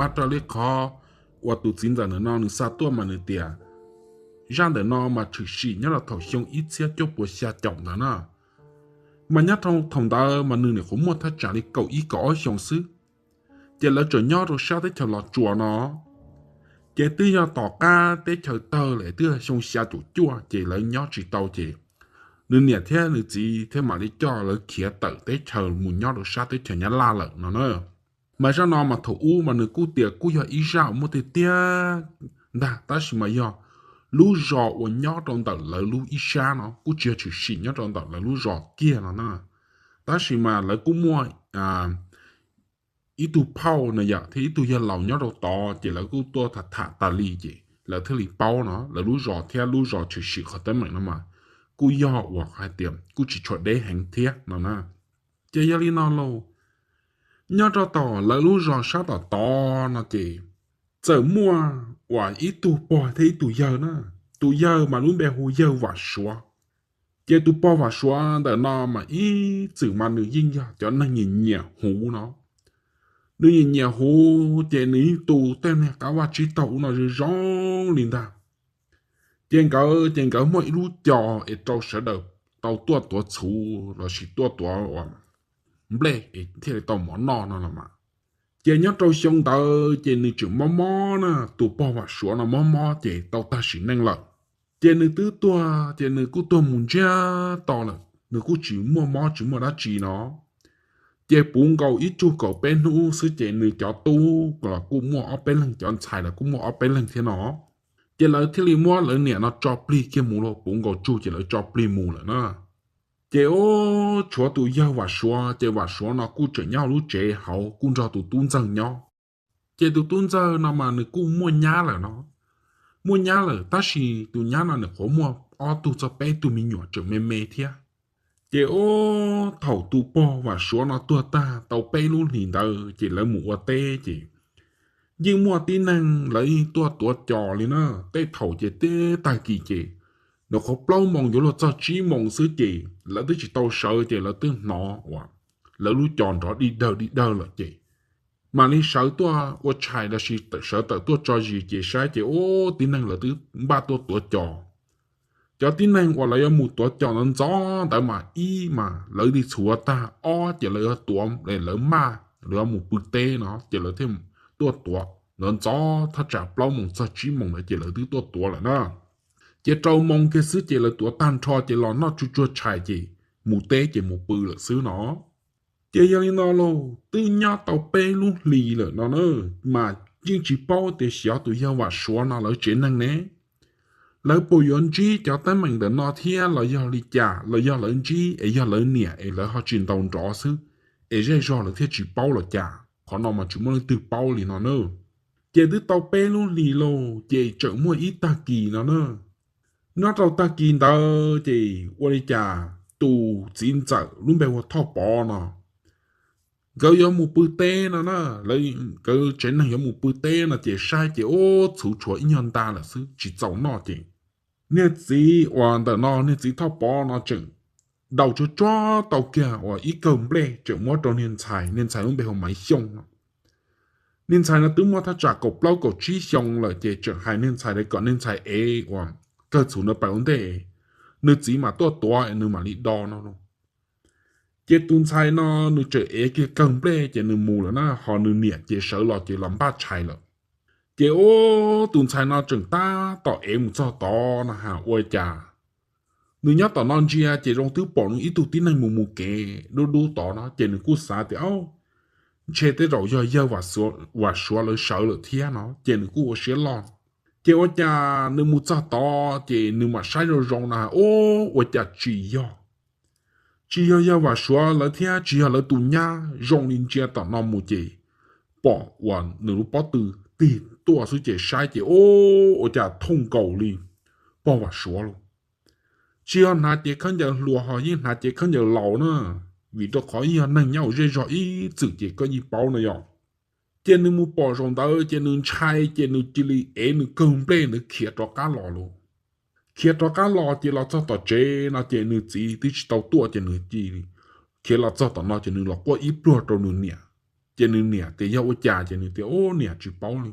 Nyob raws li qhov uas tus txiv ntxawm ntawm no nws xa tuaj mas nws tias zaj ntawm no mas tshwm sim nyob rau thaum xyoo ib txhiab cuaj puas xya caum ntawd na. Mas nyob rau thaum ntawd mas nws nyuam qhuav muaj thaj tsam li kaum ib kaum ob xyoos xwb, ces lawv tseem nyob rau sab teb chaws Los Tsuas no. Ces twb yog tom qab teb chaws tawg lawm, twb yog xyoo xya caum cuaj ces lawv nyob tsis tau ces nws niam thiab nws txiv thiaj mam li coj lawv khiav tawm teb chaws mus nyob rau sab teb chaws Nyab Laj lawm no na. Mas zaj no mas thaum ub mas nws kuj tias kuj yog ib zaj uas muaj tiag tiag ntag, tab sis mas yog lub zos uas nyob rau ntawm lawv lub ib sab no, kuj tsis yog tshwm sim nyob rau ntawm lawv lub zos kiag no na. Tab sis mas lawv kuj muaj ib tug phauj no yom, thiab ib tug yawg laus nyob rau tod, ces lawv kuj tuaj tham tham tas li ces lawv thiaj li paub no, lawv lub zos thiab lub zos tshwm sim qhov teeb meem no mas kuj yog uas hais tias kuj tsis tshua deb heev thiab no na. Ces yog li no lauj, nyob rau tom lawv lub zos sab tom tod no ces txawm muaj uas ib tug pog thiab ib tug yawg na. Tus yawg mas lub npe hu yawg Vam Suav. Ces tus pog Vam Suav ntawm no mas ib txwm mas nws yeej yog cov neeg nyiam nyiam huv no. Nws nyiam nyiam huv ces nws yeej tu tej niag qab vaj tsib taug ub no zoo zoo li ntag. Ces nkawd ces nkawd muaj ib lub cos es rau sawv daws tau tuaj tuav txhuv lossis tuaj tuav nplej es thiaj li tau mov noj no los mas. Ces nyob rau xyoo ntawd ces nws tseem mob mob na, tus pog Vam Suav no mob mob ces tau tag sim neej lawm. Ces nws twb tuag ces nws kuj tuag mus ntsiag to lawm, nws kuj tsis muaj mob tsis muaj dab tsi no. Ces puv nkaus ib tsug kaum peb hnub xwb ces nws cov tub los kuj muaj ob peb leeg, cov ntxhais los kuj muaj ob peb leeg thiab no. Ces lawv thiaj li muab lawv niam no tso plig kiag mus lauj, puv nkaus tsug ces lawv tso plig mus lawm na. Ces ub, tshuav tus yawg Vam Suav, ces Vam Suav no kuj tseem nyob lub tsev hauv kuj nrog tus tub ntxawg nyob. Ces tus tub ntxawg no mas nws kuj muaj nyab lawm no, muaj nyab lawm tab sis tus nyab no nws qhuav muaj ob tug txog peb tug me nyuam tseem me me thiab. Ces ub, thaum tus pog Vam Suav no tuag tag tau peb lub hlis ntawd ces lawv mus ua teb ces yeej muaj tib neeg lawv yeej tuaj tuav cos li na. Tej thaum ces tib tag kis ces nws qhuav plaub moos yuav luag txog tsib moos xwb ces lawv twb tsis tau sawv ces lawv twb hnov uas lawv lub cos nrov dig dawg dig dawg lawm ces mam li sawv tuaj ua tshais lossis sawv tawm tuaj tso zis ces saib ces ub, tib neeg lawv twb npaj tuaj tuav cos. Cov tib neeg uas lawv yuav mus tuav cos ntxov ntxov ntawd mas ib mas lawv li txhuav tag, ob ces lawv yuav tuav, lawv maj, lawv yuav mus pw teb no ces lawv thiaj tuaj tuav ntxov ntxov thaj tsam plaub moos txog tsib moos ntawd ces lawv twb tuaj tuav lawm na. Ces rau moos kiag xwb ces lawv tuav tag nrho ces los noj tsuj tsuag tshais ces mus teb ces mus pw lawm xwb no. Ces yog li no lauj, twb nyob tau peb lub hlis lawm no na, mas yeej tsis paub tias xyov tus yawg Vam Suav no lawv tsev neeg ne, lawv puas yuav ntsib cov teeb meem ntawm no thiab los yog li cas, los yog lawv ntsib es yog lawv niam es lawv ho tsis ntaus nrov xwb, es zej zog lawv thiaj tsis paub los cas. Qhov no mas tsis muaj leej twg paub li no na. Ces twb tau peb lub hlis lauj, ces tseem muaj ib tag kis no na. Nyob rau tag kis ntawd ces ua li cas tus txiv ntxawm lub npe hu ua Thoj Pov no, nkawd yuav mus pw teb no na, nkawd tsev neeg yuav mus pw teb no ces saib ces ub, txhuv tshuav ib nyuag nta lawm xwb tsis txaus noj ces niag txiv uas ntawm no, niag txiv Thoj Pov no tseem daus tsuag tsuag tau kiag uas ib kawg nplej tseem muab rau niag ntxhais, niag ntxhais lub npe hu ua Maiv Xyooj no. Niag ntxhais no twb muaj thaj tsam kaum plaub kaum tsib xyoo lawm ces tseem hais niag ntxhais kom niag ntxhais ev uas kawg txhuv ntawd pais ua ntej, nws txiv mam tuaj tuav nws mam li do no lauj. Ces tus ntxhais no nws tseem ev kiag kawg nplej ces nws mus lawm na, ho nws niam ces sawv los ces los npaj tshais lawm. Ces ub, tus ntxhais no tseem tab tom ev mus txog tod no ha ua cas nws nyob tom no ntsia ces zoo twb pom nws ib tug tib neeg mus mus kev dub dub tod no ces nws kuj xav tias, Au, ntshe tej zaum yog yawg Vam Suav lawv sawv lawm thiab no ces nws kuj ua siab loj. Ces ua cas nws mus txog tod ces nws mam saib zoo zoo no, Ub, ua cas tsis yog, tsis yog yawg Vam Suav lawv thiab tsis yog lawv tus nyab. Zoo li ntsia tom no mus ces pom uas nws lub pob tw tig tuaj xwb ces saib ces ub, ua cas thooj nkaus li pog Vam Suav lauj. Tsis yog hnav cev khaub ncaws hluas ho yeej hnav cev khaub ncaws laus na, vim rau qhov yog neeg nyob hauv zej zog ib txwm ces koj yeej paub no yog. Ces nws mus pom zaum ntawd ces nws ntshai ces nws cia li ev nws kawg nplej ntawd khiav rov qab los lauj. Khiav rov qab los ces los txog tom tsev no ces nws txiv twb tsis tau tuaj ces nws cia li khiav los txog tom no ces nws los quaj ib pluag rau nws niam. Ces nws niam tias yog ua cas, ces nws tias, Ub, niam tsis paub li.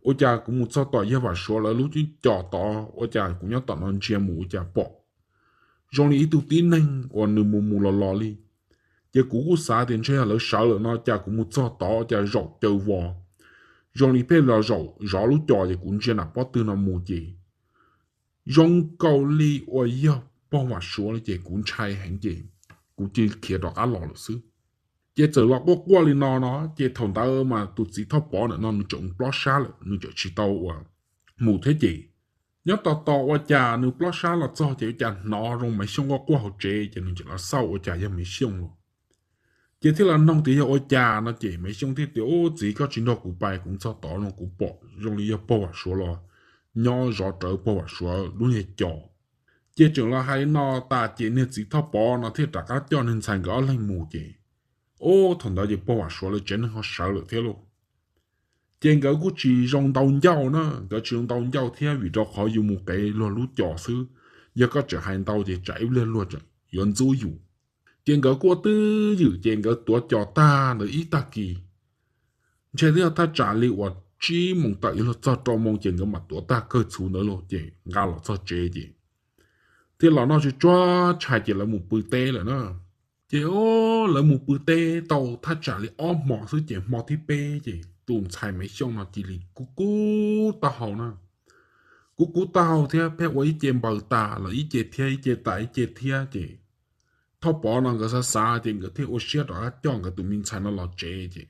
Ua cas kuv mus txog tom yawg Vam Suav lawv lub co tod, ua cas kuv nyob tom no ntsia mus ua cas pom zoo li ib tug tib neeg uas nws mus mus los los li. Ces kuv kuj xav tias ntshe yog lawv sawv lawm no, cas kuv mus txog tod cas zaum caws vos, zoo li pheej los zaum zov lub co, ces kuv ntsia nram pob tw no mus ces zoo nkaus li uas yog pog Vam Suav li, ces kuv ntshai heev ces kuv cia li khiav rov qab los lawm xwb. Ces txawm los quaj quaj li no no, ces thaum ntawd mas tus txiv Thoj Pov ntawm no nws tseem plob sab lawm, nws tseem tsis tau uas mus thiab ces nyob tos tos ua cas nws plob sab los txog ces ua cas hnov zoo Maiv Xyooj quaj quaj hauv tsev, ces nws tseem los xauj ua cas yog Maiv Xyooj los. Ces thiaj los noog tias yog ua cas no, ces Maiv Xyooj thiaj tias, Ub, txiv, koj tsis nrog kuv pais, kuv txog tod no kuv pom zoo li yog pog Vam Suav los nyob zov rawv pog Vam Suav lub niag co. Ces tseem los hais li no tas ces niag txiv Thoj Pov no thiaj rov qab coj niag ntxhais nkawd ob leeg mus ces, ub, thaum ntawd ces pog Vam Suav lawv tsev neeg ho sawv lawm thiab lauj. Ces nkawd kuj tsis zoo ntau ncauj na, nkawd tsis zoo ntau ncauj thiab vim rau qhov yus mus qev luag lub co xwb, yog koj tseem hais ntau ces tsam ib pliag luag tseem yuav ntxub yus. Ces nkawd kuj ua twj ywm ces nkawd tuav co tag ntawd ib tag kis, ntshe twb yog thaj tsam li uas tsib moos tawm yuav luag txog rau moos ces nkawd mam tuav tag kawg txhuv ntawd los ces nqa los txog tsev ces thiaj los noj tsuj tsuag tshais ces lawv mus pw teb lawm na. Ces lawv mus pw teb tau thaj tsam li ob hmo xwb ces hmo thib peb ces tus ntxhais Maiv Xyooj no cia li kub kub taub hau na. Kub kub taub hau thiab pheej ua ib ce npaws tas los ib ce thiab, ib ce tas ib ce thiab ces Thoj Pov no nkawd xav xav ces nkawd thiaj ua siab rov qab coj nkawd tus me ntxhais no los tsev ces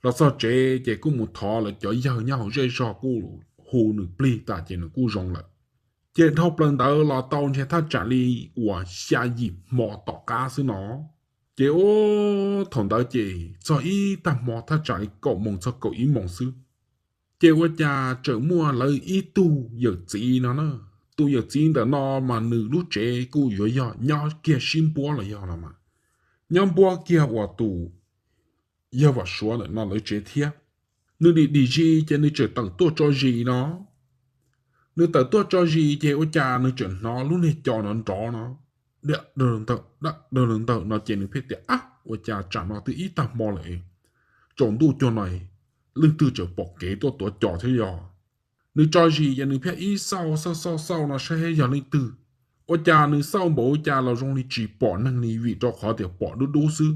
los txog tsev ces kuj mus thov lawv cov yawg nyob hauv zej zog kuj hu nws plig tas ces nws kuj zoo lawm. Ces dhau plaws ntawd los tau ntshe thaj tsam li uas xya yim hmo tom qab xwb no. Ces ub, thaum ntawd ces txog ib tag hmo thaj tsam li kaum moos txog kaum ib moos xwb, ces ua cas tseem muaj lawv ib tug yawm txiv no na. Tus yawm txiv ntawm no mas nws lub tsev kuj yuav yog nyob kiag sib npuab los yog no mas, nyob npuab kiag uas tus yawg Vam Suav ntawm no lawv tsev thiab. Nws dim dim zis ces nws tseem tawm tuaj tso zis no. Nws tawm tuaj tso zis ces ua cas nws tseem hnov lub niag co no nrov no, dawg ntawm no ces nws pheej tias, Ab, ua cas tsam no twb ib tag hmo lawm, tsaus ntuj cuag no leej twg tseem pom kev tuaj tuav co thiab yog? Nws tso zis ces nws pheej ib xauj xauj xauj xauj no saib yog leej twg. Ua cas nws xauj npaum ua cas los zoo li tsis pom neeg li vim rau qhov tias pom dub dub xwb.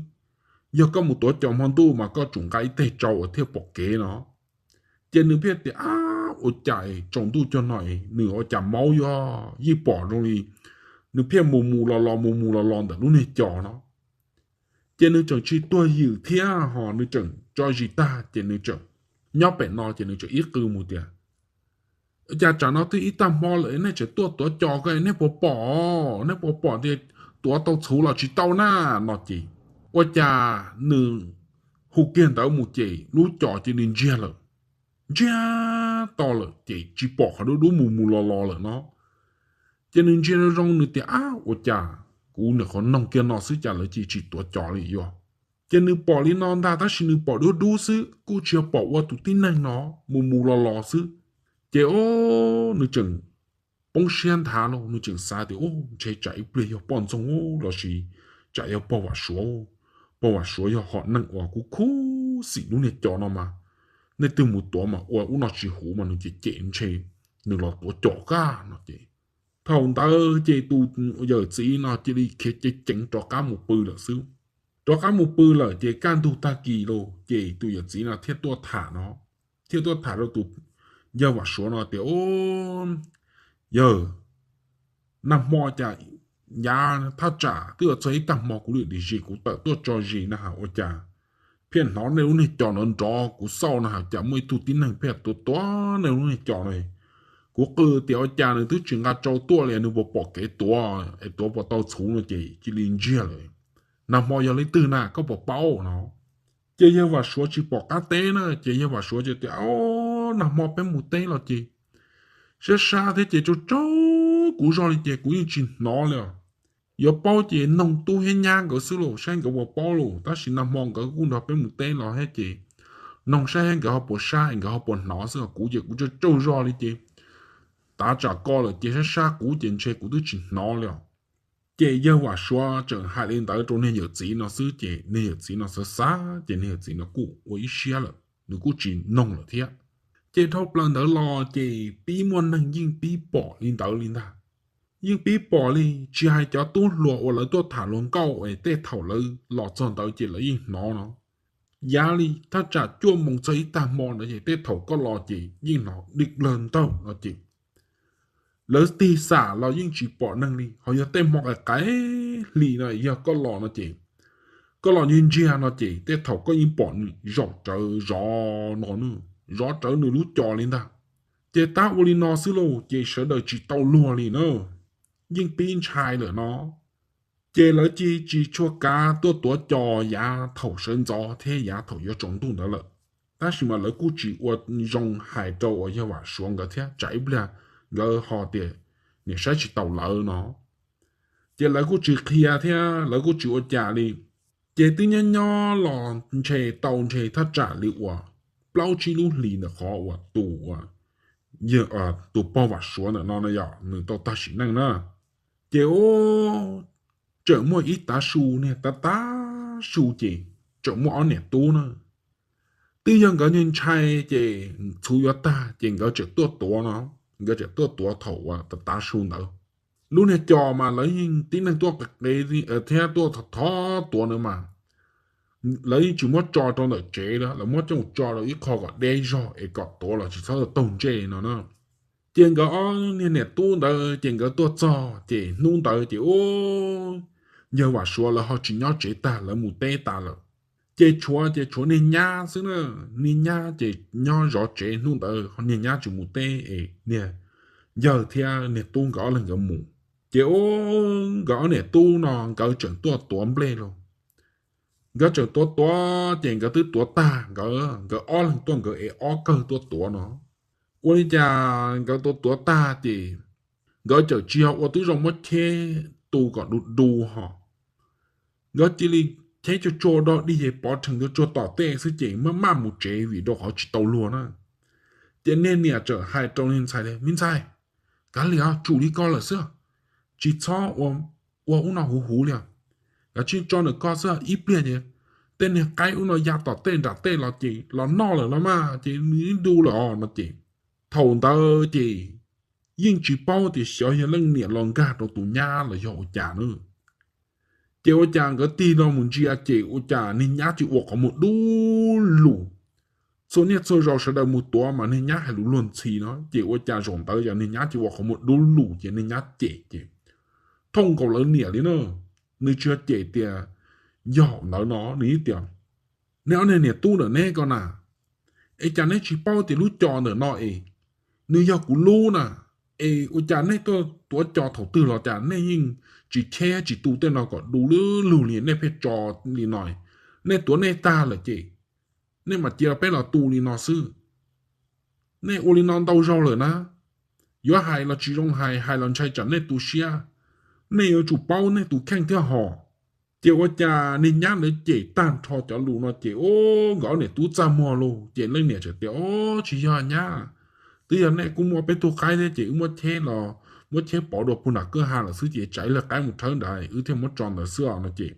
Yog koj mus tuav co hmo ntuj mas koj tsum nqa ib teg tsau uas thiaj pom kev no. Ces nws pheej tias, Ab, ua cas tsaus ntuj cuag no nws ua cas maub yuav yeej pom zoo li nws pheej mus mus los los mus mus los los ntawm lub niag co no. Ces nws tseem tsis tuag ywm thiab ho nws tseem tso zis tag ces nws tseem nyob pem no ces nws tseem ib qw mus tias, Cas tsam no twb ib tag hmo lawm nej tseem tuaj tuav co ko, nej puas pom, nej puas pom tias tuav tau txhuv los tsis tau na? No ces ua cas nws hu kiag ntawd mus ces lub co cia li ntsiag lawm. Ntsiag to lawm ces tsis pom qhov dub dub mus mus los los lawm no. Ces nws ntsia zoo zoo nws tias, Ab, ua cas kuv nyuam qhuav noog kiag no xwb cas lawv cia tsis tuav co li yuav? Ces nws pom li no ntag tab sis nws pom dub dub xwb kuj tsis yog pom ua tus tib neeg no, mus mus los los xwb. Ces o, nws tseem poob siab nthav lauj, nws tseem xav tias, Ub, ntshe tsam ib pliag yog poj ntxoog lossis tsam yog pog Vam Suav. Pog Vam Suav yog hom neeg uas kuv khuv xim lub niag co no mas, nej twg mus tuav mas ua ub no tsis huv mas nws cem cem ntshe nws los tuav co kag no ces. Thaum ntawd ces tus yawm txiv no cia li khiav ceev ceev rov qab mus pw lawm xwb. Rov qab mus pw lawm ces kaj ntug tag kis lauj ces tus yawm txiv no thiaj tuaj tham no, thiaj tuaj tham rau tus yawg Vam Suav no tias, Yawg, nag hmo cas yav thaj tsam twb yuav txog ib tag hmo kuv lwm dim zis kuv tawm tuaj tso zis na has ua cas pheej hnov nej lub niag co nrov nrov, kuv xauj no has cas muaj ib tug tib neeg pheej tuav tuav nej lub niag co no. Kuv qw tias ua cas nws twb tsis nqa tsau tuaj li, nws puas pom kev tuav es tuav puas tau txhuv no ces cia li ntsiag lawm. Nag hmo yog leej twg na koj puas paub no? Ces yawg Vam Suav tsis pom qab teb na ces yawg Vam Suav ces tias, Nag hmo peb mus teb los ces sab sab thiab ces tsaug tsaug kuv zog li ces kuv yeej tsis hnov li os. Yuav paub ces noog tub thiab nyab nkawd xwb los saib nkawd puas paub los, tab sis nag hmo nkawd kuj nrog peb mus teb los thiab ces noog saib thiab nkawd ho puas sab es nkawd ho puas hnov xwb os. Kuv ces kuv tsaug tsaug zog li ces tav tsam ko lawm ces sab sab kuv ces ntshe kuv twb tsis hnov li os. Ces yawg Vam Suav tseem hais li ntawd rau niag yawm txiv no xwb ces niag yawm txiv no xav xav ces niag yawm txiv no kuj ua ib siab lawm, nws kuj tsis noog lawm thiab. Ces dhau plaws ntawd los ces pib muaj neeg yeej pib pom li ntawd li ntag. Yeej pib pom li, tsis hais cov tub hluas uas lawv tuaj tham hluas nkauj es tej thaum lawv los txog ntawd ces lawv yeej hnov no. Yav li thaj tsam cuaj moos txog ib tag hmo ntawd ces tej thaum koj los ces yeej hnov dim lawg ntawg no ces lawv tig xam los yeej tsis pom neeg li, ho yog tej hmo qais qais hli no yog koj los no ces, koj los ntsiag ntsiag no ces tej thaum koj yeej pom nws zaum rawv zov no, zov rawv nws lub co li ntag. Ces tab ua li no xwb lauj ces sawv daws tsis tau luag li na, yeej pib ntshai lawm no. Ces lawv cia tsis tshua kav tuaj tuav co yav thaum sawv ntxov thiab yav thaum yuav tsaus ntuj ntawd lawm. Tab sis mas lawv kuj tsis ua zoo hais rau uas yog Vam Suav nkawd thiab tsam ib pliag nkawd ho tias niam saib tsis taus lawv no. Ces lawv kuj tsis qhia thiab lawv kuj tsis ua cas li. Ces twb nyob nyob los ntshe tau ntshe thaj tsam li uas plaub tsib lub hlis ntawm qhov uas tus, tus pog Vam Suav ntawm no no yog nws tau tag sim neej na. Ces ua tseem muaj ib tav su niag tav tav su ces tseem muaj ob niam tub na. Twb yog nkawd ntshai ces txhuv yuav tag ces nkawd tseem tuaj tuav no, nkawd tseem tuaj tuav thaum uas tav tav su ntawd. Lub niag co mas lawv yeej tib neeg tuaj qe thiab tuaj thov tuav ntawd mas lawv yeej tsis muab tso rau ntawm tsev, lawv muab coj tso rau ib qho kom deb zog es kom tuav los tsis txhob taug ntsej no na. Ces nkawd ob niag niam tub ntawd ces nkawd tuaj txog ces hnub ntawd ces ua yawg Vam Suav lawv ho tsis nyob tsev tag, lawv mus teb tas lawm. Ces tshuav ces tshuav niag nyab xwb na, niag nyab ces nyob zov tsev hnub ntawd, niag nyab tsis mus teb es niag yawg thiab niag tub nkawd ob leeg nkawd mus. Ces ua nkawd ob niam tub no nkawd tseem tuaj tuav nplej los. Nkawd tseem tuav tuav ces nkawd twb tuav tag, nkawd nkawd ob leeg tuaj nkawd ev ob kawg tuaj tuav no. Ua li cas nkawd tuav tuav tag ces nkawd txawm tsis yog ua twb zoo muab cheb tu kom du du ho. Nkawd cia li cheb tsuag tsuag dog dig es pov rhees tsuag tsuag tom tej xwb ces maj maj mus tsev vim rau qhov tsis tau luag na. Ces niag niam txawm hais rau niag ntxhais tias, Me ntxhais, kav liam, tsum li ko lawm xwb, tsis txhob ua ub no huv huv li os. Kav tsij tso ntawm ko xwb, ib pliag ces tej niag qaib ub no ya tom tej nram tej los ces los noj lawm los mas ces nws ib ntu lawm os no ces. Thaum ntawd ces yeej tsis paub tias xyov yog leej niam los nkag rau tus nyab los yog ua cas na. Ces ua cas nkawd tig no mus ntsia ces ua cas niag nyab cia ua qhov muag dub lug. Txhua niaj txhua zaus sawv daws mus tuav mas niag nyab hais lus luag ntxhi no ces ua cas zaum ntawd yog niag nyab cia ua qhov muag dub lug ces niag nyab cem ces thooj nkaus lawv niam li na. Nws tsis yog cem tias yog ntawd no, nws tias, Nej ob niag niam tub ntawm neb ko na, es cas neb tsis paub tias lub co ntawm no es nws yog kuv lub na, es ua cas nej tuaj tuav co thaum twg los cas nej yeej tsis cheb tsis tu tej no kom du lug li, nej pheej tso li no, nej tuav nej tag lawm ces nej mam cia peb los tu li no xwb. Nej ua li no ntau zaug lawm na, yuav hais los tsis zoo hais, hais los ntshai tsam nej tu siab. Nej yuav tsum paub nej tus kheej thiab hos. Ces ua cas niag nyab ntawd cem tag nrho cov lus no ces ua nkawd ob niam tub txaj muag lauj. Ces leej niam txawm tias, Ub, tsis yog nyab, twb yog nej kuj muaj peb tug qaib thiab ces wb muab cheb los muab cheb pov dua puag nram kwj ha lawm xwb ces tsam ib lig qaib mus rhawb nrad wb thiaj muab tso ntawd xwb os no ces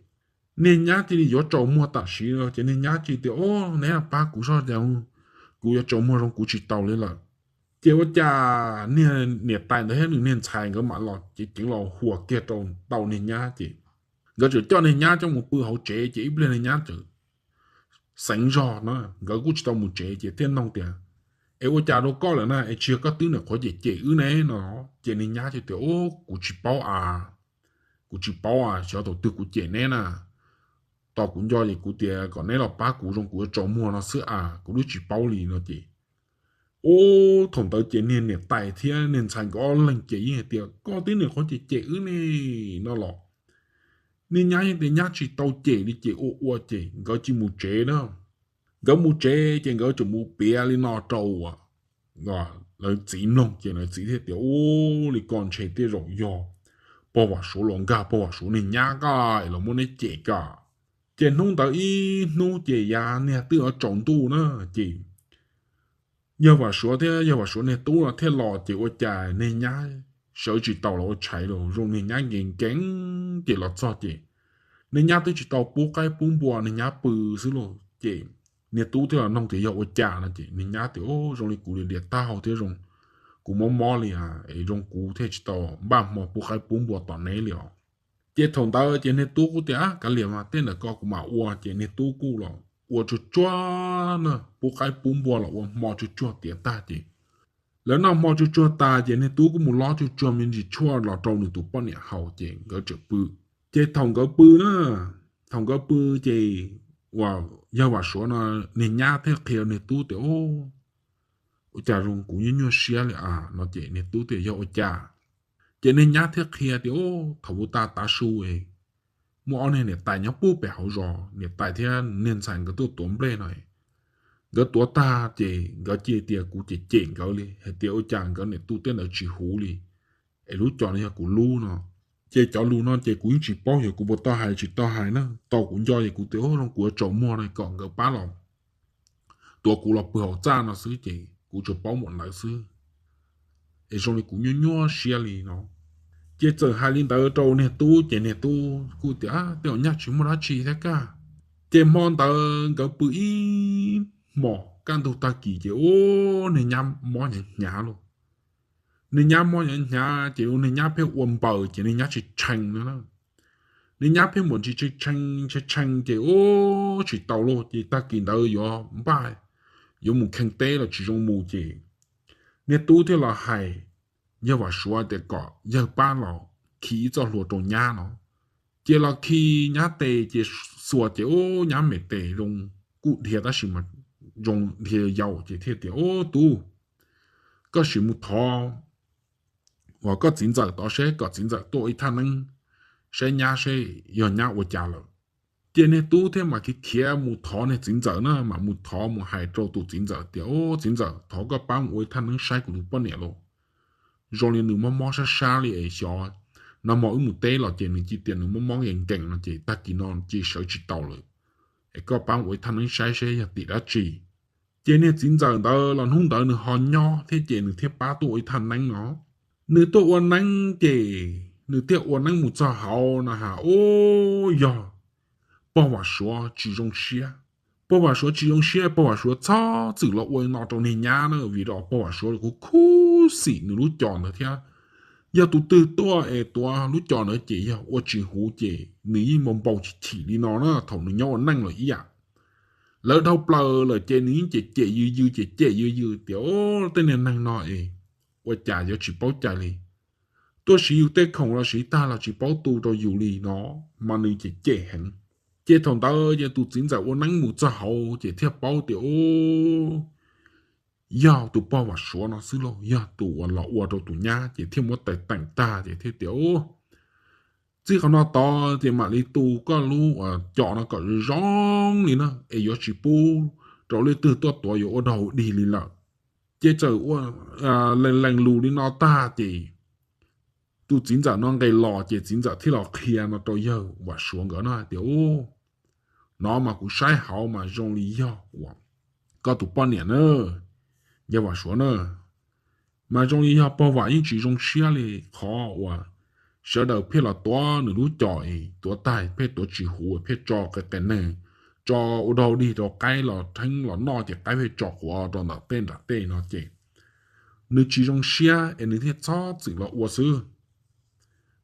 niag nyab cia li yuav tsaus muag tam sim no ces niag nyab cia tias, Ub, neb pab kuv zog, kuv yuav tsaus muag zoo kuv tsis taus li lawm. Ces ua cas niag niam tais ntawd thiab nws niag ntxhais nkawd mam los ces ceev los huas kiag rau ntau niag nyab ces nkawd txawm coj niag nyab coj mus pw hauv tsev ces ib pliag niag nyab txawm xeev zog na, nkawd kuj tsis tau mus tsev ces thiaj nug tias, Es ua cas rau koj lawm na, es tsis yog koj twb niam qhuav cem cem wb ne no? Ces niag nyab cia tias, Ub, kuv tsis paub a, kuv tsis paub a, xyov thaum twg kuv cem neb na. Tos kuv nco ces kuv tias kom neb los pab kuv zoo kuv yuav tsaus muag no xwb a, kuv twb tsis paub li no ces. Ub, thaum ntawd ces niag niam tais thiab niag ntxhais nkawd ob leeg ces yeej hais tias, Koj twb niam qhuav cem cem wb ne no los. Niag nyab yeej tias nyab tsis tau cem li ces ua ua ces nkawd cia mus tsev na. Nkawd mus tsev ces nkawd txawm mus piav li no rau lawv txiv mloog ces lawv txiv thiaj tias, Ub, li ko ntshe tej zaum yog pog Vam Suav los nkag pog Vam Suav niag nyab koj es los muab neb cem koj. Ces hnub ntawd ib hnub ces yav niag twb yuav tsaus ntuj na ces yawg Vam Suav thiab yawg Vam Suav niag tub no thiaj los ces ua cas niag nyab sawv tsis taus los ua tshais los zoo niag nyab nkees nkees ces los txog ces niag nyab twb tsis tau pub qaib pub npua, niag nyab pw xwb lauj. Ces niag tub thiaj los noog tias yog ua cas no ces niag nyab tias zoo li kuv liam liam taub hau thiab zoo kuv mob mob li es zoo kuv thiaj tsis tau npaj hmo pub qaib pub npua tom neb li os. Ces thaum ntawd ces niag tub kuj tias kav liam mas tej ntawm ko kuv mam ua. Ces niag tub kuj los ua tsuag tsuag na, pub qaib pub npua los ua hmo tsuag tsuag tiav tag ces lawv noj hmo tsuag tsuag tas ces niag tub kuj mus lob tsuag tsuag me ntsis tshuaj los rau nws tus poj niam haus ces nkawd tseem pw. Ces thaum nkawd pw na, thaum nkawd pw ces uas yawg Vam Suav no niag nyab thiaj qhia niag tub tias ua cas zoo kuv nyuaj nyuaj siab li a no ces niag tub tias yog ua cas. Ces niag nyab thiaj qhia tias thaum u ta tav su muaj ob niag niam tais nyob pub pem hauv zos, niam tais thiab niag ntxhais nkawd tuaj tuav nplej no. Nkawd tuav tag ces nkawd cia tias kuv cem cem nkawd li hais tias ua cas nkawd niam tub tej ntawd tsis huv li es lub cos no yog kuv lub no. Ces cov lus no ces kuv yeej tsis paub yog kuv puas tau hais tsis tau hais na, tau kuv nco es kuv tias zoo kuv yuav tsaus muag no kom nkawd pab los tuav kuv los pw hauv txaj no xwb ces kuv tsuas paub npaum ntawd xwb es zoo li kuv nyuaj nyuaj siab li no. Ces txawm hais li ntawd rau niag tub ces niag tub kuj tias tej zaum nyaj tsis muaj dab tsi thiab kaj. Ces hmo ntawd nkawd pw ib hmos kaj ntug tag kis ces ua niag nyab mob hnyav hnyav lauj. Niag nyab mob hnyav hnyav ces ua niag nyab pheej ua npaws ces niag nyab tshee tshee no na. Niag nyab pheej npaum ntsis tshee tshee tshee tshee ces ua tsis tau lauj ces tag kis ntawd yuav npaj yuav mus khee teb los tsis zoo mus ces niag tub thiaj los hais yawg Vam Suav tias kom yawg pab los khi ib txoj hlua rau nyab no. Ces los khi nyab tes ces xuas ces ua nyab me tes zoo kuj dhia tab sis mas zoo dhia yau ces thiaj tias ua tub, koj sim mus thov uas koj txiv ntxawm tod seb kom txiv ntxawm tuaj ib thaj neeb saib nyab seb yog nyab ua cas lawm. Ces niag tub thiaj mam khiav khiav mus thov niag txiv ntxawm na, mam mus thov mus hais rau tus txiv ntxawm tias ua txiv ntxawm thov koj pab mus ua ib thaj neeb saib kuv tus poj niam lauj. Zoo li nws mob mob sab sab li es xyov nag hmo wb mus teb los ces nws cia tias nws mob mob nkees nkees no ces tag kis no cia sawv tsis taus lawm es koj pab mus ua ib thaj neeb saib seb yog tim dab tsi. Ces niag txiv ntxawm ntawd los hnub ntawd nws ho nyob thiab ces nws thiaj pab tuaj ua ib thaj neeb no. Nws tuaj ua neeb ces nws thiaj ua neeb mus txog hauv no has ua yog pog Vam Suav tsis zoo siab. Pog Vam Suav tsis zoo siab, pog Vam Suav txhob txwm los ua no rau niag nyab na vim rau pog Vam Suav kuj khuv xim nws lub cos ntawd thiab. Yog tus twg tuaj es tuav lub cos ntawd ces yog ua tsis huv ces nws yeej npau npau chim chim li no na thaum nws nyob ua neej los ib yam. Lawv dhau plaws lawm ces nws yeej cem cem yws yws cem cem yws yws tias tej niag neeg no es ua cas yuav tsis paub cai li. Tuaj siv yus tej khoom los siv tag los tsis paub tu rau yus li no, mas nws cem cem heev. Ces thaum ntawd ces tus txiv ntxawm ua neeb mus txog hauv ces thiaj paub tias yog tus pog Vam Suav no xwb lauj, yog tus uas los ua rau tus nyab ces thiaj muab tais teem tag ces thiaj tias txij qhov no tod ces mam li tu koj lub cos no kom zoo zoo li na es yuav tsis pub rau leej twg tuaj tuav yuav ua dog ua dig li lawm. Ces txawm ua lees lees lus li no tag ces tus txiv ntxawm no nqes los ces txiv ntxawm thiaj los qhia no rau yawg Vam Suav nkawd no hais tias no mas kuv saib hauv mas zoo li yog uas koj tus poj niam na, yawg Vam Suav na, mas zoo li yog pog Vam yeej tsis zoo siab li qhov uas sawv daws pheej los tuav nws lub cos es tuav tag pheej tuav tsis huv pheej tso qias qias neeg, tso ua dog dig rau qaib los rheeb los noj ces qaib pheej tso quav rau ntawm tej nram tej no ces nws tsis zoo siab es nws thiaj txhob txwm los ua xwb.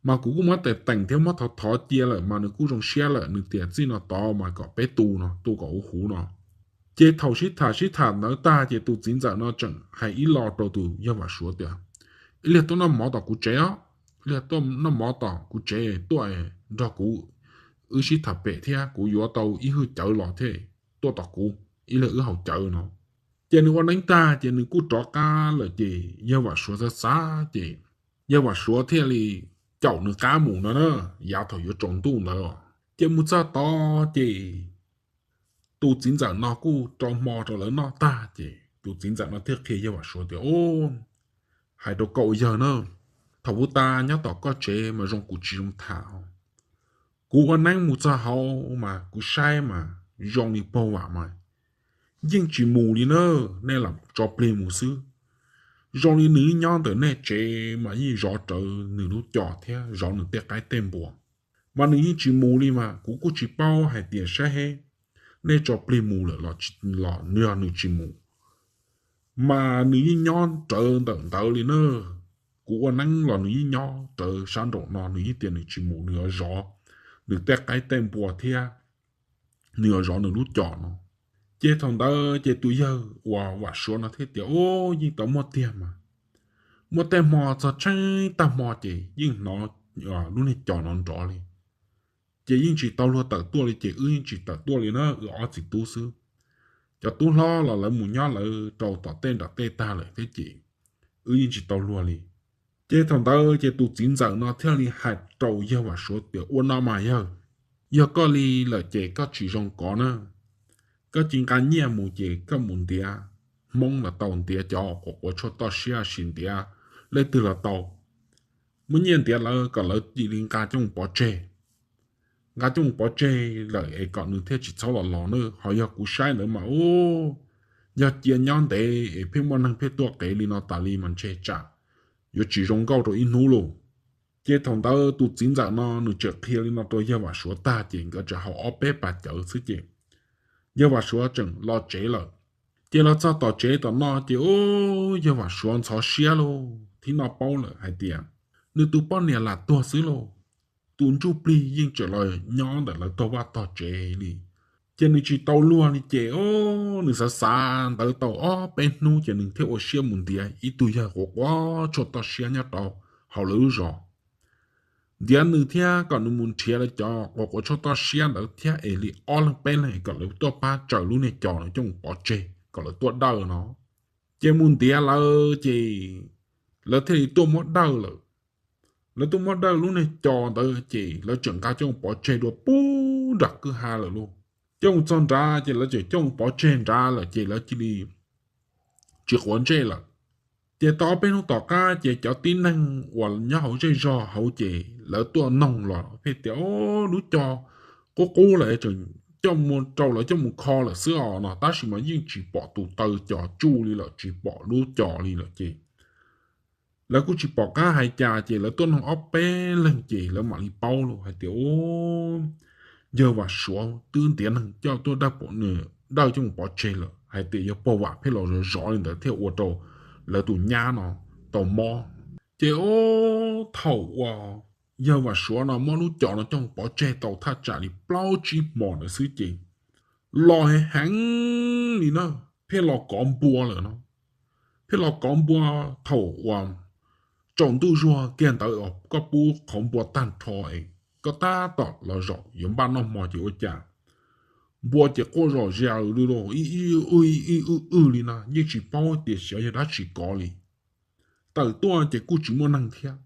Mas kuv kuj muab tais teem thiab muab thov thov cia lawm mas nws kuj zoo siab lawm, nws tias txij no tod mas kom peb tu no, tu kom huv huv no. Ces thaum sib tham sib tham ntawd tag ces tus txiv ntxawm no tseem hais ib lo rau tus yawg Vam Suav tias ib pliag tuaj noj mov tom kuv tsev os, ib pliag tuaj noj mov tom kuv tsev tuaj nrog kuv, wb sib tham pem thiab kuv yuav tau ib hwj cawv los thiab tuaj tom kuv, ib pliag wb haus cawv no. Ces nws ua neeb tag ces nws kuj rov qab lawm ces yawg Vam Suav xav xav ces yawg Vam Suav thiaj li caum nws qab mus no na, yav thaum yuav tsaus ntuj ntawd. Ces mus txog tod ces tus txiv ntxawm no kuj rau hmo rau lawv noj tag ces tus txiv ntxawm no thiaj qhia yawg Vam Suav tias hais rau koj ua yawg na, thaum kuv tas nyob tom koj tsev mas zoo kuv tsis zoo tham. Kuv ua neeb mus txog hauv mas kuv saib mas zoo li pog Vam mas yeej tsis mus li na, nej lam tso plig mus xwb. Zoo li nws yeej nyob ntawm nej tsev mas yeej zov rawv nws lub co thiab zov nws tej qaib tej npua, mas nws yeej tsis mus li mas kuv kuj tsis paub hais tias saib heb nej tso plig mus lawm los nws yog nws tsis mus, mas nws yeej nyob rawv ntawm ntawd li na. Kuv ua neeb los nws yeej nyob rawv sab nraum no, nws yeej tias nws tsis mus, nws yuav zov nws tej qaib tej npua thiab nws yuav zov nws lub co no. Ces thaum ntawd ces tus yawg uas Vam Suav no thiaj tias, Ub, yeej tau muaj tiag mas. Muaj tej hmo txog tsheej tag hmo ces yeej hnov lub niag co no nrov li. Ces yeej tsis tau luag tawm tuaj li, ces wb yeej tsis tawm tuaj li na, wb ob txiv tub xwb. Cov tub hlob los lawv mus nyob lawv rau tom tej nram tej tag lawm thiab ces wb yeej tsis tau luag li. Ces thaum ntawd ces tus txiv ntxawm no thiaj li hais rau yawg Vam Suav tias, Ua no mas yawg, yog koj li lawm ces koj tsis zoo kov na. Koj cia nqa nyiaj mus ces koj mus ntiav Hmoob los tau, ntiav cov quav quav tshuaj toj siab sis ntiav leej twg los tau. Muab nyiaj ntiav lawv kom lawv cia li nqa coj mus pov tseg. Nqa coj mus pov tseg lawm es kom nws thiaj tsis txhob los los na. Ho yog kuv saib ntawd mas, ub, yog cia nyob ntev es pheej muaj neeg pheej tuaj qev li no tas li mas ntshe tsam yuav tsis zoo nkauj rau ib hnub lauj. Ces thaum ntawd tus txiv ntxawm no nws tseem qhia li no rau yawg Vam Suav tag ces nkawd tseem haus ob peb pas cawv xwb ces yawg Vam Suav tseem los tsev lawm. Ces los txog tom tsev tom no ces, ub, yawg Vam Suav ntxhov siab lauj, thiab nws paub lawm hais tias nws tus poj niam lam tuag xwb lauj. Tus ntsuj plig yeej tseem los nyob ntawm lawv tog vaj tog tsev li. Ces nws tsis tau luag li ces, ub, nws xav xav ntawd tau ob peb hnub ces nws thiaj ua siab mus ntiav ib tug yawg quav quav tshuaj toj siab nyob rau hauv lawv lub zos. Ntiav nws thiab kom nws mus nrhiav lawv cov quav quav tshuaj toj siab ntawd thiab es li ob leeg peb leeg kom lawv tuaj pab tsaws lub niag co no coj mus pov tseg kom lawv tuaj dawj no. Ces mus ntiav lawv ces lawv thiaj li tuaj muab dawj lawm. Lawv tuaj muab dawj lub niag co ntawd ces lawv tseem nqa coj mus pov tseg dua pub nram kwj ha lawm lauj. Coj mus txog nrad ces lawv tseem coj mus pov tseg nrad lawm ces lawv cia li tsis quav ntsej lawm. Ces tau ob peb hnub tom qab ces cov tib neeg uas nyob hauv zej zog hauv ces lawv tuaj noog los pheej tias, Ub, lub co qub qub lawm, tseem coj mus rau lawv coj mus kho lawm xwb os no, tab sis mas yeej tsis pom tus taw cos tsuj li lawm, tsis pom lub co li lawm ces lawv kuj tsis pom qab hais cas ces lawv tuaj noog ob peb leeg ces lawv mam li paub lauj hais tias, Ub, yawg Vam Suav twb ntiav neeg coj tuaj dawj pov, dawj coj mus pov tseg lawm, hais tias yog pog Vam pheej los zov zov li ntawd thiaj ua rau lawv tus nyab no tau mob. Ces ub, thaum uas yawg Vam Suav no muab lub co no coj mus pov tseg tau thaj tsam li plaub tsib hmo ntawd xwb ces los heev heev li na, pheej los kov npua lawm no. Pheej los kov npua, thaum uas tsaus ntuj zuag kiag ntawd koj pub qhov npua tag nrho es koj tab tom los zaum yuav npaj noj hmo ces ua cas npua ces quaj zom zaws li los ib ib ib ib wb wb li no, yeej tsis paub tias xyov yog dab tsi kov li. Tawm tuaj ces kuj tsis muaj neeg thiab.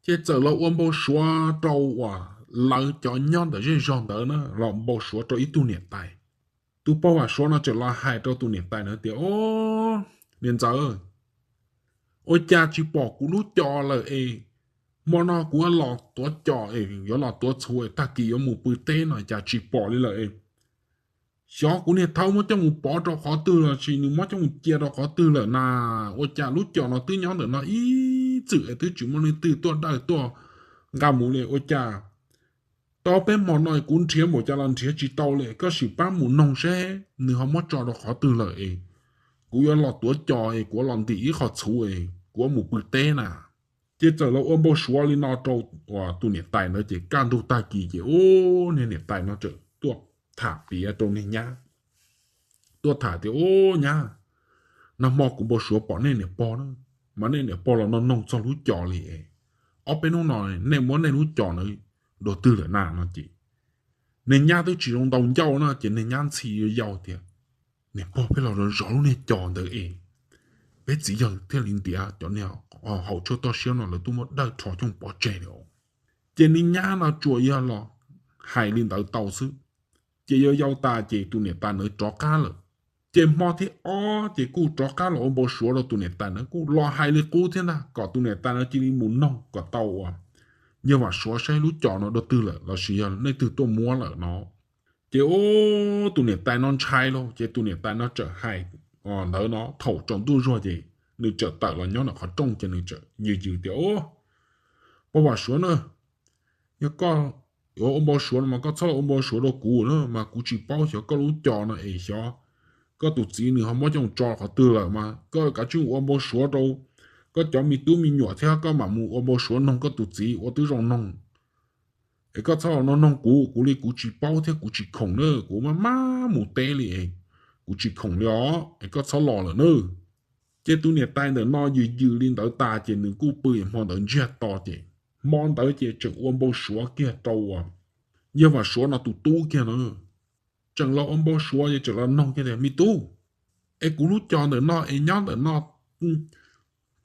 Ces txawm los ua npau suav rau uas lawv cov nyob ntawm zej zog ntawd na, los npau suav rau ib tug niam tais. Tus pog Vam Suav no txawm los hais rau tus niam tais ntawd tias, Ob, niam ntxawm, ua cas tsis pom kuv lub co lawm es? Hmo no kuv yuav los tuav co es yuav los tuav txhuv es tag kis yuav mus pw teb no cas tsis pom li lawm es? Xyov kuv niag thaub muab coj mus pov rau qhov twg los sis nws muab coj mus cia rau qhov twg lawm na. Ua cas lub co no twb nyob ntawm no ib txwm es twb tsis muaj leej twg tuaj dawj tuaj nqa mus li ua cas? Tau peb hmo no kuv nrhiav npaum cas los nrhiav tsis tau li, koj sim pab mus noog seb nws ho muab tso rau qhov twg lawm es kuv yuav los tuav co es kuv yuav los ntim ib qho txhuv es kuv yuav mus pw teb na. Ces txawm los ua npau suav li no rau tus niam tais ntawd ces kaj ntug tag kis ces ub, niag niam tais no txawm tuaj tham piav rau niag nyab, tuaj tham tias, Ub nyab, nag hmo kuv npau suav pom nej niam pog na, mas nej niam pog los no noog txog lub co li es ob peb hnub no nej muab nej lub co ntawd dua twg lawm na no ces niag nyab twb tsis zoo ntau ncauj na ces niag nyab ntxhi yau yau tias, Niam pog, peb los zov zov lub niag co ntawd es peb txiv yawg thiaj li ntiav cov niag haus tshuaj toj siab no lawv tuaj muab dawj rho coj pov tseg li os. Ces niag nyab no tsuas yog los hais li ntawd tau xwb. Ces yau yau tas ces tus niam tais ntawd rov qab lawm. Ces hmo thib ob ces kuj rov qab los ua npau suav rau tus niam tais ntawd kuj los hais li qub thiab ntag, kom tus niam tais ntawd cia li mus noog kom tau uas yawg Vam Suav saib lub co no dua twg lawm los sis yog leej twg tuaj muab lawm no. Ces ub, tus niam tais no ntshai lauj, ces tus niam tais no txawm hais ntawd no thaum tsaus ntuj zuag ces nws txawm tawm los nyob ntawm qhov rooj ces nws txawm yws yws tias, Au, pog Vam Suav na, yog koj yuav ua npau suav no mas koj txhob los ua npau suav rau kuv na, mas kuv tsis paub xyov koj lub cos no es xyov koj tus txiv nws ho muab coj tso qhov twg lawm mas koj kav tsij ua npau suav rau koj cov me tub me nyuam thiab koj mam mus ua npau suav noog koj tus txiv ua twb zoo noog. Es koj txhob los noog kuv, kuv li kuv tsis paub thiab kuv tsis khoom na, kuv maj maj mus teb li, kuv tsis khoom li os, es koj txhob los lawm na. Ces tus niam tais ntawm no yws yws li ntawd tas ces nws kuj pw hmo ntawd ntsiag to ces hmo ntawd ces tseem ua npau suav kiag rau yawg Vam Suav no tus tub kiag na. Tseem los ua npau suav es tseem los noog kiag tias, Me tub, es kuv lub cos ntawm no es nyob ntawm no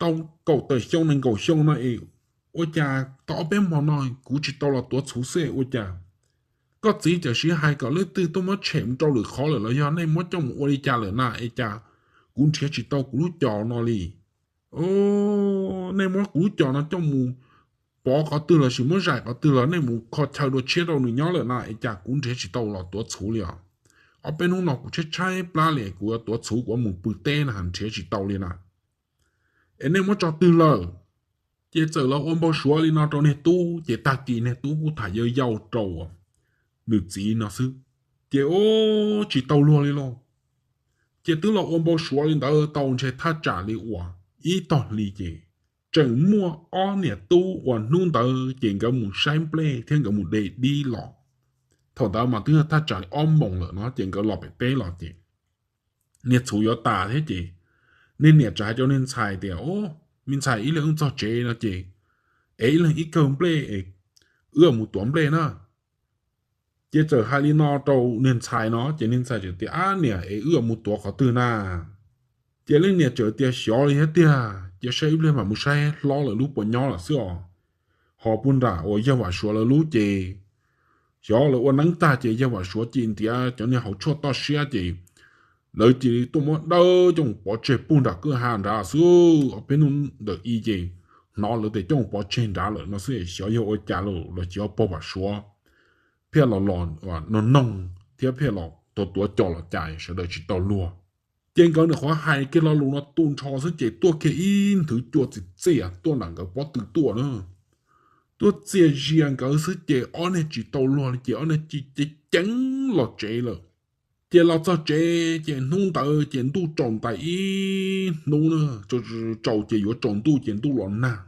tau kaum tawm xyoo nees nkaum xyoo no es ua cas tau ob peb hmo no kuv tsis tau los tuav txhuv xwb ua cas koj txiv txawm siv hais kom leej twg tuaj muab tshem mus rau lwm qhov lawm los yog nej muab coj mus ua li cas lawm na es cas kuv nrhiav tsis tau kuv lub cos no li. Nej muab kuv lub cos no coj mus pov qhov twg los sis muab zais qhov twg los nej mus kho chaw dua tshiab rau nws nyob lawm na es cas kuv nrhiav tsis tau los tuav txhuv li os. Ob peb hnub no kuv tshaib tshaib plab li, kuv yuav tuav txhuv kuv yuav mus pw teb no nrhiav tsis tau li na. Es nej muab tso twg lawm? Ces txawm los ua npau suav li no rau niag tub ces tag kis niag tub kuj tham yau yau rau nws txiv no xwb. Ces ua tsis tau luag li lauj. Ces twb los ua npau suav li ntawd tau ntshe thaj tsam li uas ib tog hli ces tseem muaj ob niam tub uas hnub ntawd ces nkawd mus saib nplej thiab nkawd mus de dib los. Thaum ntawd mas twb yog thaj tsam li ob moos lawm no ces nkawd los pem teb los ces niag txhuv yuav tas thiab ces niag niam txawm hais rau niag ntxhais tias, Au, me ntxhais, ib leeg wb txog tsev no ces es ib leeg ib kawm nplej es wb mus tuav nplej na. Ces txawm hais li no rau niag ntxhais no ces niag ntxhais txawm tias, Ab niam, es wb mus tuav qhov twg na? Ces leej niam txawm tias, Xyov li thiab tiag, cia saib ib pliag mam mus saib hlob lawv lub puas nyob lawm xwb os. Ho puag nram uas yawg Vam Suav lawv lub ces xyov lawv ua neeb tag ces yawg Vam Suav cia li ntiav cov niag hauv tshuaj toj siab ces lawv cia li tuaj muab dawb coj mus pov tseg puag nram kwj ha nrad xwb. Ob peb hnub ntawm i ces hnov lawv tias coj mus pov tseg nrad lawm no xwb, xyov yog ua cas los los xyov pog Vam Suav thiaj los los noog noog thiab thiaj los tuav tuav cos los cas sawv daws tsis tau luag. Ces nkawd nws qhuav hais kiag lo lus no tu nrho xwb ces tuaj kiag ib nthwv cua txias txias tuaj nram nkawd pob tw tuaj na. Tuaj txias zias nkawd xwb ces ob niag tsis tau luag li ces ob niag cia li ceev los tsev lawm. Ces los txog tsev ces hnub ntawd ces ntuj tsaus ntais ib hnub na, tsaus ces yuav tsaus ntuj ces ntuj los nag.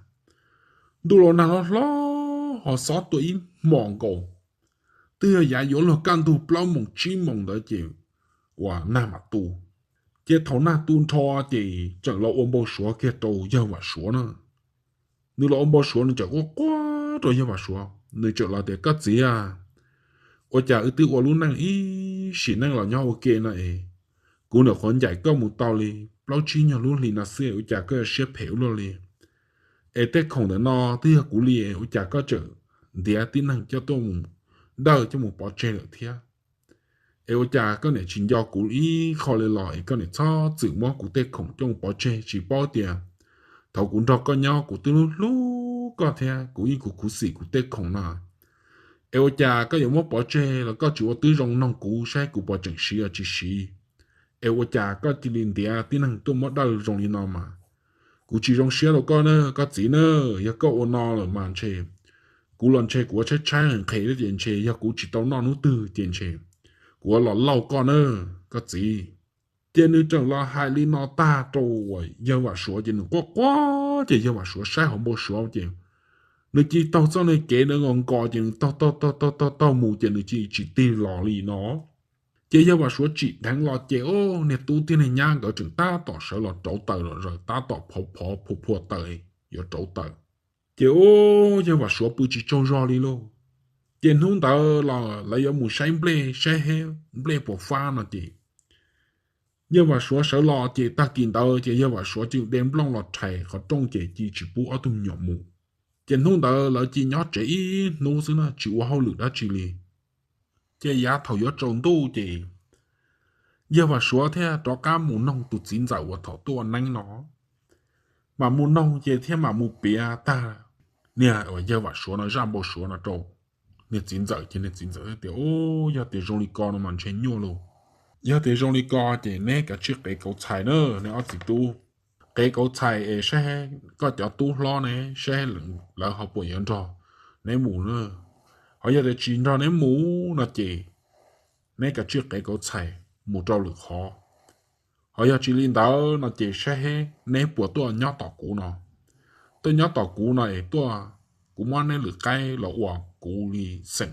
Ntuj los nag hlob hlob ho xob tuaj ib hmos nkaus. Twb yog yav yuav luag kaj ntug plaub moos tsib moos ntawd ces uas nag mam tu. Ces thaum nag tu nrho ces tseem los ua npau suav kiag rau yawg Vam Suav na. Nws los ua npau suav nws tseem quaj quaj rau yawg Vam Suav, nws tseem los tias, Koj txiv a, ua cas wb twb ua lub neej ib sim neej los nyob ua ke no es kuv nyuam qhuav ncaim koj mus tau li plaub tsib nyuag lub hli no xwb ua cas koj yuav siab phem ua luaj li? Es tej khoom ntawm no twb yog kuv li ua cas koj tseem ntiav tib neeg coj tuaj mus dawj coj mus pov tseg lawm thiab? Es ua cas koj niam tsis nco kuv ib qho li los es koj niam txhob txwm muab kuv tej khoom coj mus pov tseg, tsis paub tias thaum kuv nrog koj nyob kuv twb hlub hlub koj thiab kuv yeej khuv khuv xim kuv tej khoom no. Es ua cas koj yuav muab pov tseg los koj tsis ua twb zoo noog kuv saib kuv puas tseem siv los tsis siv? Es ua cas koj cia li ntiav tib neeg tuaj muab dawj zoo li no mas kuv tsis zoo siab rau koj na koj txiv na. Yog koj ua no lawm mas ntshe kuv los ntshe kuv ua tshaib tshaib nqhis thiab ces ntshe yog kuv tsis tau noj hnub twg ces ntshe kuv ua los lauj koj na koj txiv. Ces nws tseem los hais li no tag rau uas yawg Vam Suav ces nws quaj quaj ces yawg Vam Suav saib hauv npau suav ces nws cia li taug txoj niag kev ntawd nkaus nkaus ces nws taug taug taug taug taug mus ces nws cia li tsis tig los li no. Ces yawg Vam Suav tsim dheev los ces niag tub thiab niag nyab nkawd tseem tab tom sawv los rauv taws los zaws tab tom phov phov phua phua taws yuav rauv taws. Ces yawg Vam Suav pw tsis tsaug zog li lauj. Ces hnub ntawd los lawv yuav mus saib nplej saib nplej puas fab no ces yawg Vam Suav sawv los ces tag kis ntawd ces yawg Vam Suav cia li de nplooj los rhais qhov rooj ces cia li tsis pub ob tug me nyuam mus. Ces hnub ntawd lawv cia li nyob tsev ib hnub xwb na tsis ua hauj lwm dab tsi li. Ces yav thaum yuav tsaus ntuj ces yawg Vam Suav thiaj rov qab mus noog tus txiv ntxawm uas thaum tuaj ua neeb no. Mam mus noog ces thiaj mam mus piav tag niag uas yawg Vam Suav no zaj npau suav no rau niag txiv ntxawm ces niag txiv ntxawm tias, Yog tias zoo li ko no mas ntshe nyuaj lauj. Yog tias zoo li ko ces neb kav tsij qev kauv txhais na neb ob txiv tub. qev kauv txhais es saib koj cov tub hlob ne, saib lawv ho puas yuav nrog neb mus na. Ho yog tias tsis nrog neb mus no ces neb kav tsij qev kauv txhais mus rau lwm qhov. Ho yog tsis li ntawd no ces saib neb puas tuaj nyob tom kuv no. Tuaj nyob tom kuv no es tuaj, kuv muab neb lwm qaib los ua kuv li xeem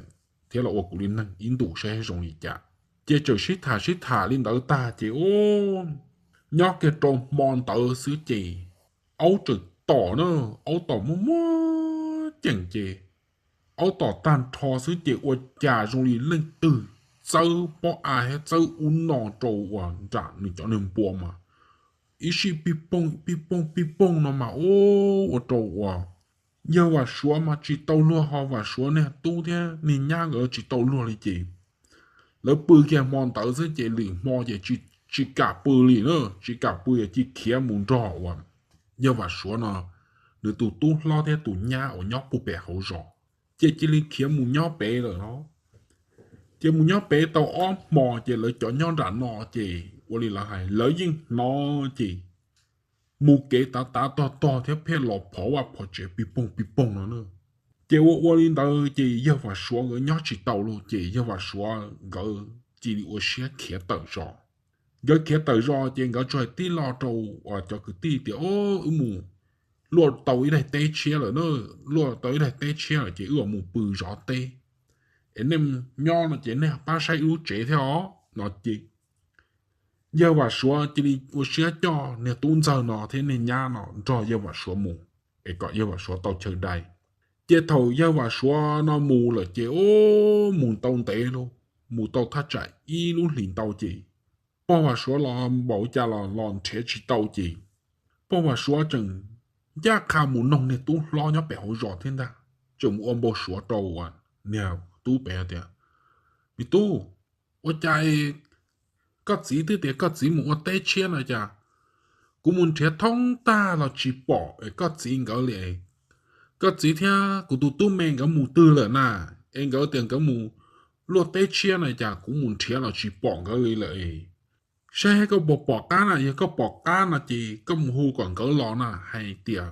thiab los ua kuv li neeg ib ntus saib zoo li cas. Ces txawm sib tham sib tham li ntawd tag ces ub, nyob kiag rau hmo ntawd xwb ces aub txawm tom na, aub tom muaj muaj ceem ces aub tom tag nrho xwb ces ua cas zoo li leej twg txawb pob av thiab txawb ub no rau uas nram nws cov niag npua mas ib sij pij pooj pij pooj pij pooj no mas ub ua rau uas yawg Vam Suav mas tsis tau luag ho Vam Suav niag tub thiab niag nyab nkawd tsis tau luag li ces lawv pw kiag hmo ntawd xwb ces lwm hmo ces tsis kam pw li na, tsis kam pw ces cia khiav mus nrog uas yawg Vam Suav no nws tus tub hlob thiab tus nyab uas nyob puag pem hauv zos, ces cia li khiav mus nyob pem lawm no. Ces mus nyob pem tau ob hmo ces lawv cov nyob nram no ces ua li lawv hais lawv yeej hnov ces mus kev tav tav tog tog thiab pheej los phov vaj phov tsev pij pooj pij pooj no na. Ces ua ua li ntawd ces yawg Vam Suav nkawd nyob tsis tau lawm ces yawg Vam Suav nkawd cia li ua siab khiav tawm zos. Nkawd khiav tawm zos ces nkawd tsuas hais tib lo rau uas cov kwv tij tias, Wb mus luaj tau ib daim teb tshiab lawm na, luaj tau ib daim teb tshiab lawm ces wb mus pw zov teb es nej nyob no ces nej pab saib ib lub tsev thiab os no ces yawg Vam Suav cia li ua siab coj niag tub ntxawg no thiab niag nyab no nrog yawg Vam Suav mus es kom yawg Vam Suav tau chaw dai. Ces thaum yawg Vam Suav no mus lawm ces ub, mus tau ntev lauj, mus tau thaj tsam ib lub hlis ntau ces pog Vam Suav los npaum cas los los nrhiav tsis tau ces pog Vam Suav tseem ncaj qha mus noog niag tub hlob nyob pem hauv zos thiab ntag, tseem mus ua npau suav rau niag tub pem tias, Me tub, ua cas koj txiv twb tias koj txiv mus ua teb tshiab no cas kuv mus nrhiav thoob tag los tsis pom koj txiv nkawd li. Koj txiv thiab kuv tus tub me nkawd mus twg lawm na? Es nkawd tias nkawd mus luaj teb tshiab no cas kuv mus nrhiav los tsis pom nkawd li lawm. Saib koj puas pom qab na, yog koj pom qab no ces koj mus hu kom nkawd los na, hais tias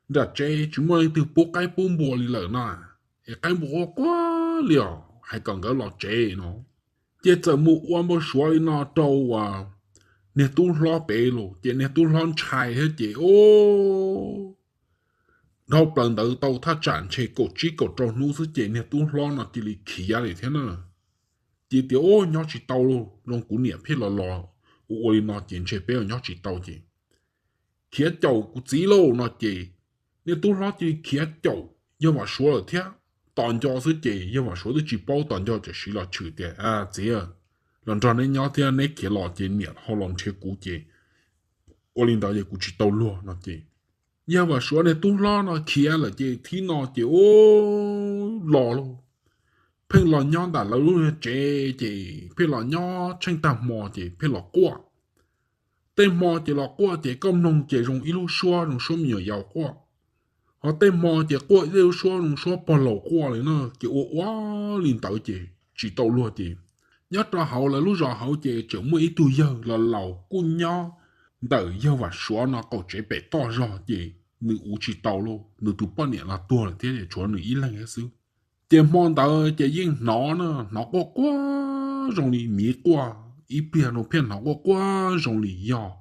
nram tsev tsis muaj leej twg pub qaib pub npua li lawm na, es qaib npua quaj quaj li os, hais kom nkawd los tsev no. Ces txawm mus ua npau suav li no rau uas niag tub hlob pem los ces niag tub hlob ntshai thiab ces ub, dhau plaws ntawd tau thaj tsam ntshe kaum tsib kaum rau hnub xwb ces niag tub hlob no cia li khiav li thiab na. Ces tias, Ub, nyob tsis tau lauj, zoo kuv niam pheej los los ua ua li no ces ntshe peb los nyob tsis tau ces khiav caum kuv txiv lauj no ces niag tub hlob cia li khiav caum yawg Vam Suav lawm thiab. Tos nco xwb ces yawg Vam Suav twb tsis paub, tos nco tam sim los tshwm tias, Txiv, los nrog neb nyob thiab neb khiav los ces niam ho los nrhiav kuv ces ua li ntawd ces kuv tsis tau luag no ces yawg Vam Suav niag tub hlob no khiav lawm ces thib no ces ub, los lauj, pheej los nyob ntawm lawv lub tsev ces pheej los nyob tsheej tag hmo ces pheej los quaj. Tej hmo ces los quaj ces koj mloog ces zoo ib lub suab zoo suab me nyuam yaus quaj, ho tej hmo ces quaj ib lub suab zoo suab pog laus quaj li na. Ces ua ua li ntawd ces tsis tau luag ces nyob rau hauv lawv lub zos hauv ces tseem muaj ib tug yawg los laus kuj nyob ntawm yawg Vam Suav no qaum tsev pem toj zog ces nws ua tsis tau lauj, nws tus poj niam los tuag lawm thiab es tshuav nws ib leeg thiab xwb. Ces hmo ntawd ces yeej hnov na, hnov quaj quaj zoo li miv quaj, ib pliag no pheej hnov quaj quaj zoo li yog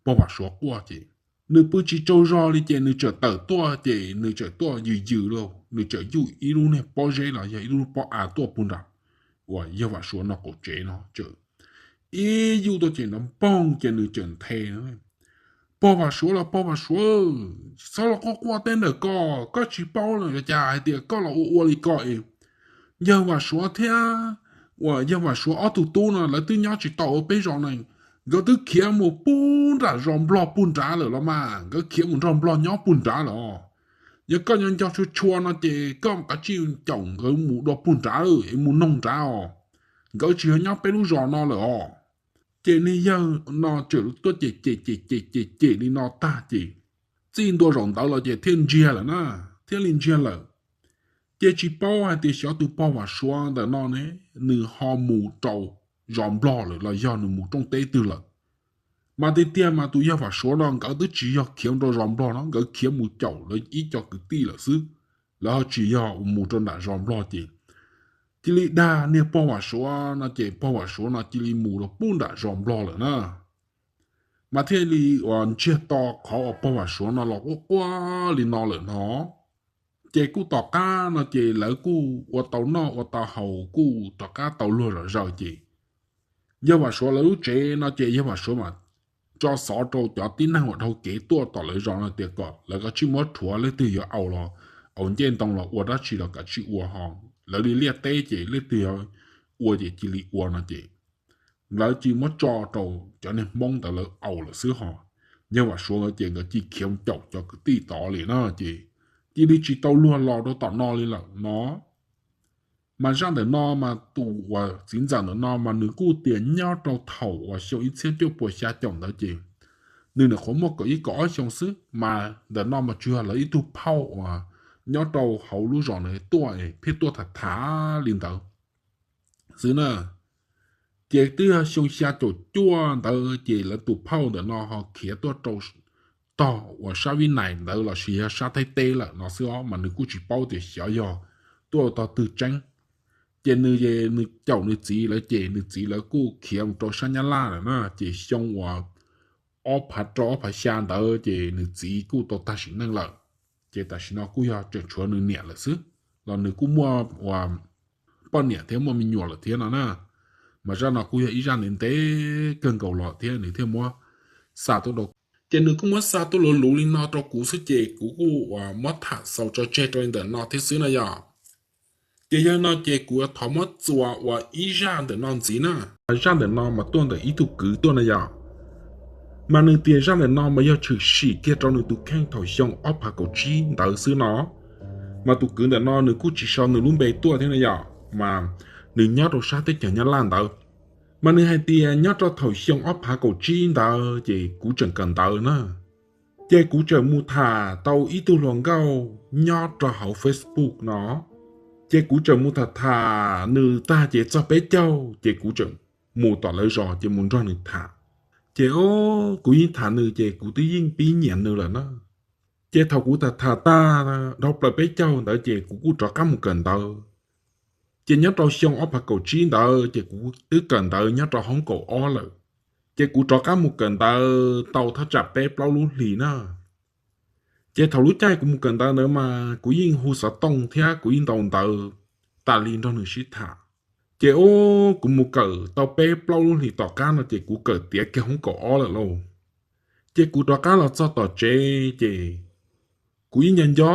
pog Vam Suav quaj ces nws pw tsis tsaug zog li ces nws txawm tawm tuaj ces nws txawm tuaj yws yws lauj, nws txawm yuj ib lub niag pob zeb los yog ib lub pob av tuaj puag nram uas yawg Vam Suav no qaum tsev no txawm ib yuj tuaj ces nrov npoog ces nws txawm nthe, Pog Vam Suav los pog Vam Suav, txhob los quaj quaj teb ntawm ko, koj tsis paub los cas hais tias koj los ua ua li ko es yawg Vam Suav thiab uas yawg Vam Suav ob tug tub no lawv twb nyob tsis tau peb zos ne, nkawd twb khiav mus puag nram zos Nplog puag nrad lawm los mas, nkawd khiav mus nrog Nplog nyob puag nrad lawm os. Yog koj nco nco tshua tshua no ces koj kav tsij caum nkawd mus dua puag nrad es mus noog nrad os, nkawd tsis yog nyob peb lub zos no lawm os. Ces niag yawg no txawm tuaj cem cem cem cem cem cem li no tag ces txij ntua zaum ntawd los ces thiaj ntsiag lawm na, thiaj li ntsiag lawm. Ces tsis paub hais tias xyov tus pog Vam Suav ntawm no ne, nws ho mus rau zos Nplog lawm los yog nws mus rooj teb twg lawm. Mas tiag tiag mas tus yawg Vam Suav no nkawd twb tsis yog khiav rau zos Nplog no, nkawd khiav mus caum lawv ib co kwv tij lawm xwb, lawv ho tsis yog mus rau nram zos Nplog ces cia li dag niag pog Vam Suav no ces pog Vam Suav no cia li mus rau pub nram zos Nplog lawm na. Mas thiaj li uas ntsiag to qhov uas pog Vam Suav no los quaj quaj li no lawm no. Ces kuj tom qab no ces lawv kuj ua tau noj ua tau haus kuj rov qab tau luag zom zaws ces yawg Vam Suav lawv lub tsev no ces yawg Vam Suav mas tso xov rau cov tib neeg uas dhau kev tuaj tom lawv zos no tias kom lawv kav tsij muab rhuav, leej twg yuav au los au ncej ntoo los ua dab tsi los kav tsij ua ho, lawv li liaj teb ces leej twg ua ces cia li ua no ces lawv cia muab tso rau cov niag Hmoob ntawd lawv au lawm xwb ho. Yawg Vam Suav nkawd ces nkawd cia khiav caum cov kwv tij tod li no ces cia li tsis tau luag los rau tom no li lawm no. Mas zaj ntawm no mas tus uas txiv ntxawm ntawm no mas nws kuj tias nyob rau thaum uas xyoo ib txhiab cuaj puas xya caum ntawd ces nws nyuam qhuav muaj kaum ib kaum ob xyoo xwb, mas ntawm no mas tsuas yog lawv ib tug phauj uas nyob rau hauv lub zos ntawd tuaj, pheej tuaj tham tham li ntawd xwb na. Ces twb yog xyoo xya caum cuaj ntawd ces lawv tus phauj ntawm no ho khiav tuaj rau tog uas sab Vib Nais ntawd lossis yog sab Thaib teb lawm no xwb os, mas nws kuj tsis paub tias xyov yog tuaj tog twg tseeb. Ces nws, nws caum nws txiv lawv ces nws txiv lawv kuj khiav mus rau sab Nyab Laj lawm na, ces xyoo uas ob phav rau ob phav xya ntawd ces nws txiv kuj tau tag sim neej lawm. Ces tam sim no kuj yog tseem tshuav nws niam lawm xwb, los nws kuj muaj uas poj niam thiab muaj me nyuam lawm thiab no na. Mas zaj no kuj yog ib zaj ntev ntev kawg nkaus los thiab nws thiaj muab xa tuaj rau kuv. Ces nws kuj muab xa tuaj luv luv li no rau kuv xwb ces kuv kuj uas muab tham xaus tso tseg rau li ntawm no thiab xwb no yog. Ces yog no ces kuv thov muab txuas ua ib zaj ntawm no ntxiv na. Zaj ntawm no mas tuaj ntawm ib tug kwv tuaj no yog. Mas nws tias zaj ntawm no mas yog tshwm sim kiag rau nws tus kheej thaum xyoo ob phav kaum tsib ntawd xwb no. Mas tus kwv ntawm no nws kuj tsis sau nws lub npe tuaj thiab no yog, mas nws nyob rau sab teb chaws Nyab Laj ntawd. Mas nws hais tias nyob rau thaum xyoo ob phav kaum tsib ntawd ces kuv tseem kawm ntawv na. Ces kuv tseem mus tham tau ib tug hluas nkauj nyob rau hauv Facebook no. Ces kuv tseem mus tham tham nws tag ces txog peb caug ces kuv tseem mus tom lawv zos ces mus nrog nws tham. Ces o, kuv yeej tham nws ces kuv twb yeej pib nyiam nws lawm na. Ces thaum kuv tham tham tag dhau plaws peb caug ntawd ces kuv kuj rov qab mus kawm ntawv. Ces nyob rau xyoo ob phav kaum tsib ntawd ces kuv twb kawm ntawv nyob rau hoob kaum ob lawm. Ces kuv rov qab mus kawm ntawv tau thaj tsam peb plaub lub hlis na. Ces thaum lub caij kuv mus kawm ntawv ntawd mas kuv yeej hu xov tooj thiab kuv yeej ntaus ntawv tas li nrog nws sib tham. Ces o, kuv mus kawm tau peb plaub lub hlis tom qab no ces kuv kawm tiav kiag hoob kaum ob lawm lauj. Ces kuv rov qab los txog tom tsev ces kuv yeej nco nco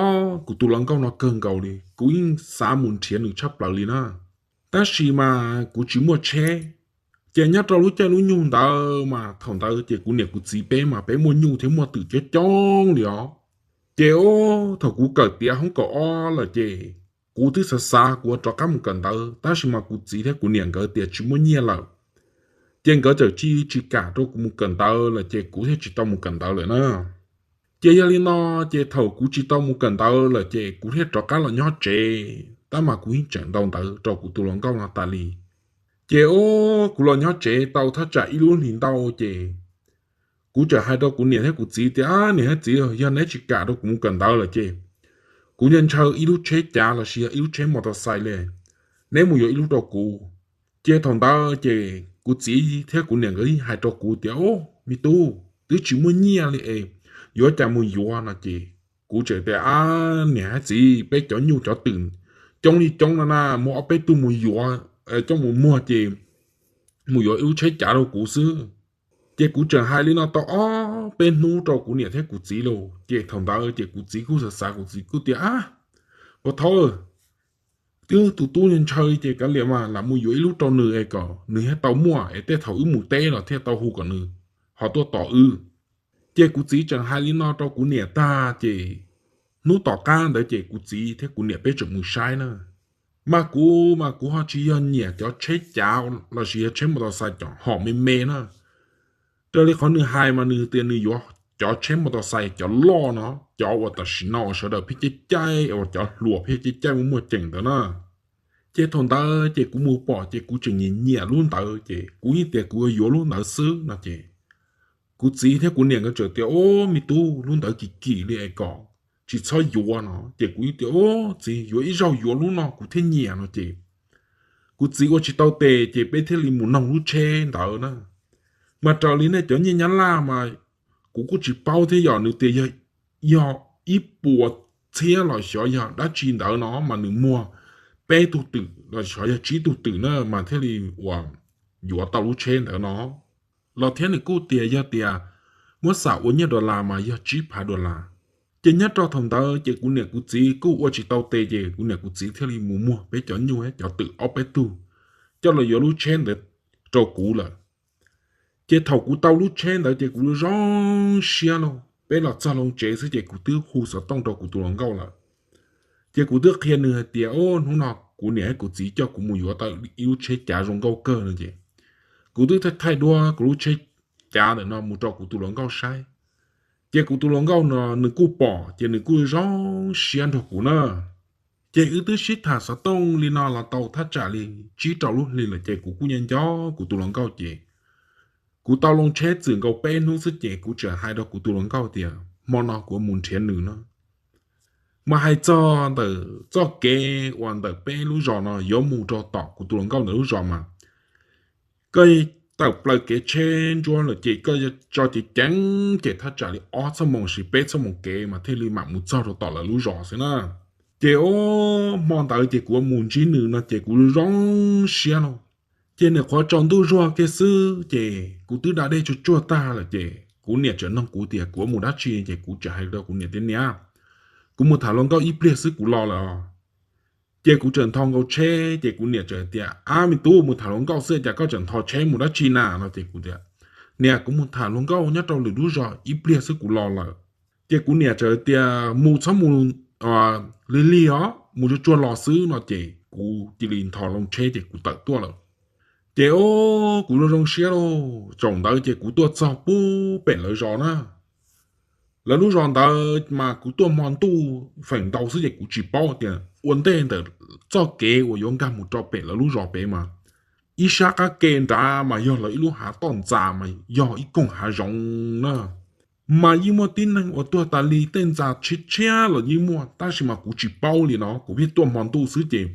kuv tus hluas nkauj no kawg nkaus li, kuv yeej xav mus nrhiav nws tshaj plaws li na. Tab sis mas kuv tsis muaj tsheb. Ces nyob rau lub caij lub nyoog ntawd mas thaum ntawd ces kuv niam kuv txiv peb mas peb muaj nyuj thiab muaj twm coob coob li os. Ces o, thaum kuv kawm tiav hoob kaum ob lawm ces kuv twb xav xav kuv rov qab mus kawm ntawv, tab sis mas kuv txiv thiab kuv niam nkawd tias tsis muaj nyiaj lawm. Ces nkawd txawm tsis, tsis kam rau kuv mus kawm ntawv lawm ces kuv thiaj tsis tau mus kawm ntawv lawm na. Ces yog li no, ces thaum kuv tsis tau mus kawm ntawv lawm ces kuv thiaj rov qab los nyob tsev, tab mas kuv yeej tseem ntaus ntawv rau kuv tus hluas nkauj no tas li. Ces o, kuv los nyob tsev tau thaj tsam ib lub hlis ntau ces kuv txawm hais rau kuv niam thiab kuv txiv tias, niam thiab txiv, yog neb tsis kam rau kuv mus kawm ntawv lawm ces kuv ntshaw ib lub tsheb cav lossis yog ib lub tsheb mos tos xais li, neb mus yuav ib lub rau kuv. Ces thaum ntawd ces kuv txiv thiab kuv niam nkawd hais rau kuv tias, o, me tub, twb tsis muaj nyiaj li es yuav cas mus yuav no ces kuv tseem tias, a, niam thiab txiv, peb cov nyuj cov twm coob li coob no na, muaj ob peb tug mus yuav coj mus muag ces mus yuav ib lub tsheb cav rau kuv xwb. Ces kuv tseem hais li no tau ob peb hnub rau kuv niam thiab kuv txiv lauj. Ces thaum ntawd ces kuv txiv kuj xav xav, kuv txiv kuj tias, a, puas thaub, twb tus tub ntshaw ces kav liam mas lam mus yuav ib lub rau nws es kom nws thiaj tau muaj es tej thaum wb mus teb los thiaj tau hu kom nws ho tuaj tos wb. Ces kuv txiv tseem hais li no rau kuv niam tag ces hnub tom qab ntawd ces kuv txiv thiab kuv niam peb tseem mus saib na. Mas kuv mas kuv ho tsis yog nyiam cov tsheb cav lossis yog tsheb mos tos xais cov hom me me na. Raws li qhov nws hais mas nws tias nws yuav cov tsheb mos tos xais cov loj no, cov uas tam sim no uas sawv daws pheej caij caij uas cov hluas pheej caij caij muaj muaj ceem ntawd na. Ces thaum ntawd ces kuv mus pom ces kuv tseem nyiam nyiam lub ntawd ces kuv yeej tias kuv yuav yuav lub ntawd xwb no ces Kuv txiv thiab kuv niam nkawd txawm tias, O, me tub, lub ntawd kim kim li es kom tsis txhob yuav no. Ces kuv tias, O, txiv, yuav ib zaug yuav lub no kuv thiaj nyiam no ces kuv txiv ua tsis tau tes ces peb thiaj li mus noog lub tsheb ntawd na. Mas raws li nej cov nyiaj Nyab Laj mas kuv kuj tsis paub thiab, yog nws tias yog, yog ib puas txhiab los xyov yog dab tsi ntawd no mas nws muag peb tug twm los xyov yog tsib tug twm na mas thiaj li uas yuav tau lub tsheb ntawd no. Los thiab nws kuj tias yog tias muab xam ua nyiaj dollar mas yog tsib phav dollar. Ces nyob rau thaum ntawd ces kuv niam kuv txiv kuj ua tsis tau tes ces kuv niam kuv txiv thiaj li mus muag peb cov nyuj cov twm ob peb tug coj los yuav lub tsheb ntawd rau kuv lawm. Ces thaum kuv tau lub tsheb ntawd ces kuv zoo siab lauj, peb los txog loo tsev xwb ces kuv twb hu xov tooj rau kuv tus hluas nkauj lawm. Ces kuv twb qhia nws hais tias, O, hnub no kuv niam thiab kuv txiv coj kuv mus yuav tau ib lub tsheb cav zoo nkauj kawg no ces kuv twb thaij thaij duab kuv lub tsheb cav ntawm no mus rau kuv tus hluas nkauj saib. Ces kuv tus hluas nkauj no nws kuj pom ces nws kuj zoo siab nrog kuv na. Ces wb twb sib tham xov tooj li no los tau thaj tsam li tsib rau lub hli lawm ces kuv kuj nco nco kuv tus hluas nkauj ces kuv tau loo tsheb txwm nkaus peb hnub xwb ces kuv tseem hais rau kuv tus hluas nkauj tias hmo no kuv mus nrhiav nws no. Mas hais txog ntawm txoj kev uas ntawm peb lub zos no yuav mus rau tom kuv tus hluas nkauj ntawm lub zos mas koj tawm plaws kev tsheb ntsuab lawm ces koj tso cev ceev ces thaj tsam li ob txhiab moos sis peb txhiab moos kev mas thiaj li mam mus txog rau tom lawv lub zos xwb na. Ces o, hmo ntawd ces kuv mus ntsib nws no ces kuv zoo siab lauj. Ces nim qhuav tsaus ntuj zuag kiag xwb ces kuv twb da dej tsuag tsuag tag lawm ces kuv niam tseem nug kuv tias kuv mus dab tsi ces kuv tseem hais rau kuv niam tias niam, kuv mus tham hluas nkauj ib pliag xwb kuv los lawm os. Ces kuv tseem nthos nkaus tsheb ces kuv niam tseem tias ab me tub, mus tham hluas nkauj xwb cas koj tseem nthos tsheb mus dab tsi na no ces kuv tias niam, kuv mus tham hluas nkauj nyob rau lwm lub zos ib pliag xwb kuv los lawm. Ces kuv niam tseem tias mus txhob mus lig lig os, mus tsuag tsuag los xwb no ces kuv cia li nthos loo tsheb ces kuv tawm tuaj lawm. Ces o, kuv zoo zoo siab lauj, tsaus ntawd ces kuv tuaj txog pub pem lawv zos na. Lawv lub zos ntawd mas kuv tuaj hmo ntuj feem ntau xwb ces kuv tsis paub tias ua ntej ntawm txoj kev uas yuav nkag mus rau pem lawv lub zos pem mas ib sab qab ke nrad mas yog lawv ib lub hav toj ntxas mas yog ib koog hav zoov na. Mas yeej muaj tib neeg uas tuag tas li, tej ntxa tshiab tshiab los yeej muaj, tab sis mas kuv tsis paub li no, kuv pheej tuaj hmo ntuj xwb ces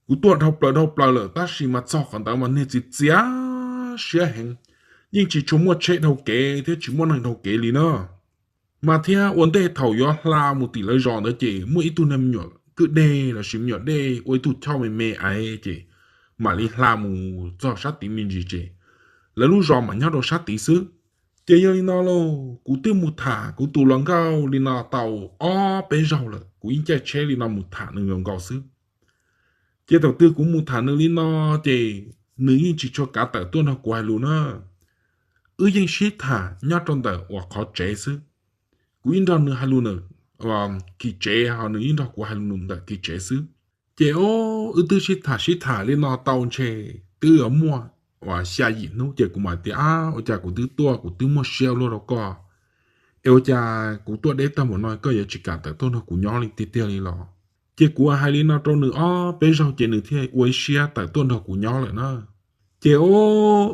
kuv tuaj dhau plaws dhau plaws lawm tab sis mas txog qhov ntawd mas niag txias txias siab heev, yeej tsis tshua muaj tsheb dhau kev thiab tsis muaj neeg dhau kev li na. Mas thiab ua ntej thaum yuav hla mus tim lawv zos ntawd ces muaj ib tug niag me nyuam kwj deg los sis me nyuam dej ua ib tug choj me me aiv ces mam li hla mus txog sab tid me ntsis ces lawv lub zos mas nyob rau sab tid xwb. Ces yog li no lauj, kuv twb mus tham kuv tus hluas nkauj li no tau ob peb zaug lawm, kuv yeej caij tsheb li no mus tham nws nkaus nkaus xwb. Ces thaum twg kuv mus tham nws li no ces nws yeej tsis tshua kav tawm tuaj nrog kuv hais lus na. Wb yeej sib tham nyob rau ntawm uas qhov tsev xwb. Kuv yeej nrog nws hais lus ntawm kis tsev ho nws yeej nrog kuv hais lus ntawm kis tsev xwb. Ces o, wb twb sib tham sib tham li no tau ntshe twb yuav muaj uas xya yim hnub ces kuv mam tias ab, ua cas kuv twb tuaj kuv twb muaj siab ua luaj rau koj, es ua cas kuv tuaj deb tag npaum no koj yuav tsis kam tawm tuaj nrog kuv nyob li tiag tiag li los? Ces kuv hais li no rau nws ob peb zaug ces nws thiaj ua ib siab tawm tuaj nrog kuv nyob lawm na. Ces o,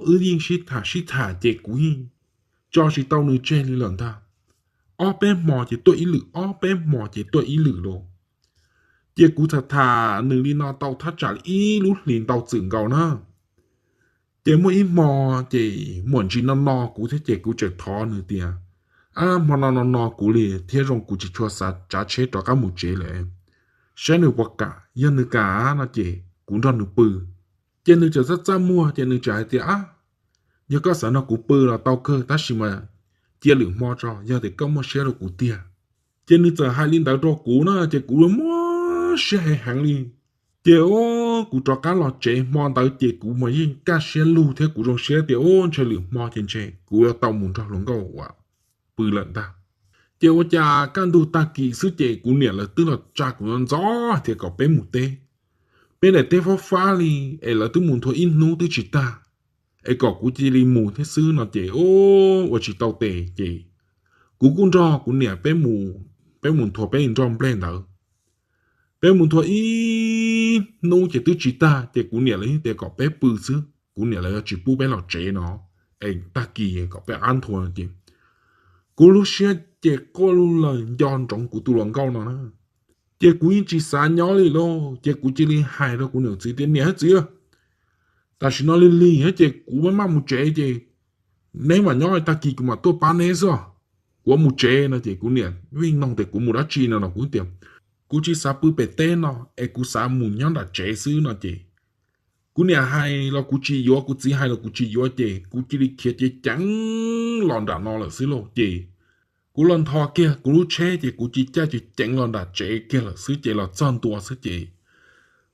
wb yeej sib tham sib tham ces kuv yeej tso tsis tau nws tseg li lawm ntag. Ob peb hmo ces tuaj ib lwm, ob peb hmo ces tuaj ib lwm lauj. Ces kuv tham tham nws li no tau thaj tsam li ib lub hlis ntau txwm nkaus na. Ces muaj ib hmo ces muaj ntsis no no kuv thiab ces kuv tseem thov nws tias ab, hmo no no no kuv li thiab zoo kuv tsis tshua xav tsav tsheb rov qab mus tsev lawm, saib nws puas kam, yog nws kam no ces kuv nrog nws pw. Ces nws txawm txaj txaj muag ces nws txawm hais tias ab, yog koj xav nrog kuv pw los tau kawg tab sis mas cia lwm hmo tso, yog tias koj muaj siab rau kuv tiag. Ces nws txawm hais li ntawd rau kuv na ces kuv muab siab heev heev li. Ces o, kuv rov qab los tsev hmo ntawd ces kuv mas yeej kaj siab lug thiab kuv zoo siab tias o, ntshe lwm hmo ces ntshe kuv yuav tau mus nrog hluas nkauj uas pw lawm ntag. Ces ua cas kaj ntug tag kis xwb ces kuv niam lawv twb los tsa kuv ntxov ntxov hais tias kom peb mus teb, peb daim teb fab fab li, es lawv twb mus nthua ib hnub twb tsis tag, es kom kuv cia li mus thiab xwb no ces o, ua tsis tau tes ces kuv kuj nrog kuv niam peb mus, peb mus nthua peb nroj nplej ntawd. Peb mus nthua ib hnub ces twb tsis tag ces kuv niam lawv yeej tias kom peb pw xwb, kuv niam lawv yuav tsis pub peb los tsev no. es tag kis kom peb qab nthua no ces kuv lub siab ces quaj lug lawm nco ntsoov kuv tus hluas nkauj no na. Ces kuv yeej tsis xav nyob li lauj, ces kuv cia li hais rau kuv niam txiv tias, Niam thiab txiv, tam sim no lig lig thiab ces kuv maj maj mus tsev ces neb mam nyob, tag kis kuv mam tuaj pab neb xwb. Kuv mus tsev no ces kuv niam yeej nug tias kuv mus dab tsi no los kuv tias, Kuv tsis xav pw pem teb no es kuv xav mus nyob nram tsev xwb no ces kuv niam hais los kuv tsis yuav, kuv txiv hais los kuv tsis yuav ces kuv cia li khiav ceev ceev los nram no lawm xwb lauj. Ces kuv los ntho kiag kuv lub tsheb ces kuv cia li ceev ceev los nram tsev kiag lawm xwb ces los txog ntua xwb ces